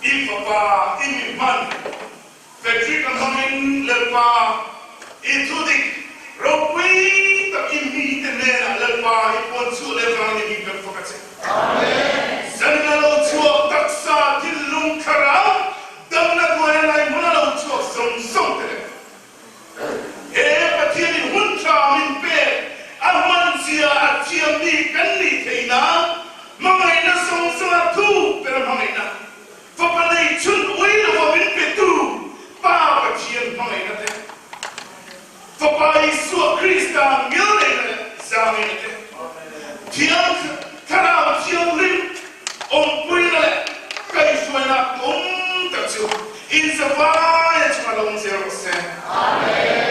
I fapa i mi hman Patrick a hmangin Lalpa i thudik ropui tak i mite hnenah Lalpa i puan chhuah leh vangin i hming kan fak a che. Zanin a lo chhuak taksa thinlung thlarau damna duaia lai hmun a lo chhuak zawng zawng te leh he Pathianin hun tha min pek a hmanzia a thiammi kan nih theih nan hmangaihna zawng zawnga thu ber a hmangaihna Fapa nei chhun ui lova min petu Pa Pathian hmangaihna te, Fapa Isua Krista ngilneihna leh zangneihna te, Thiang Thlarau Thianghlim awmpuina leh kaihhruaina awm tak chu inzavaia chunga lo awm zel rawh se.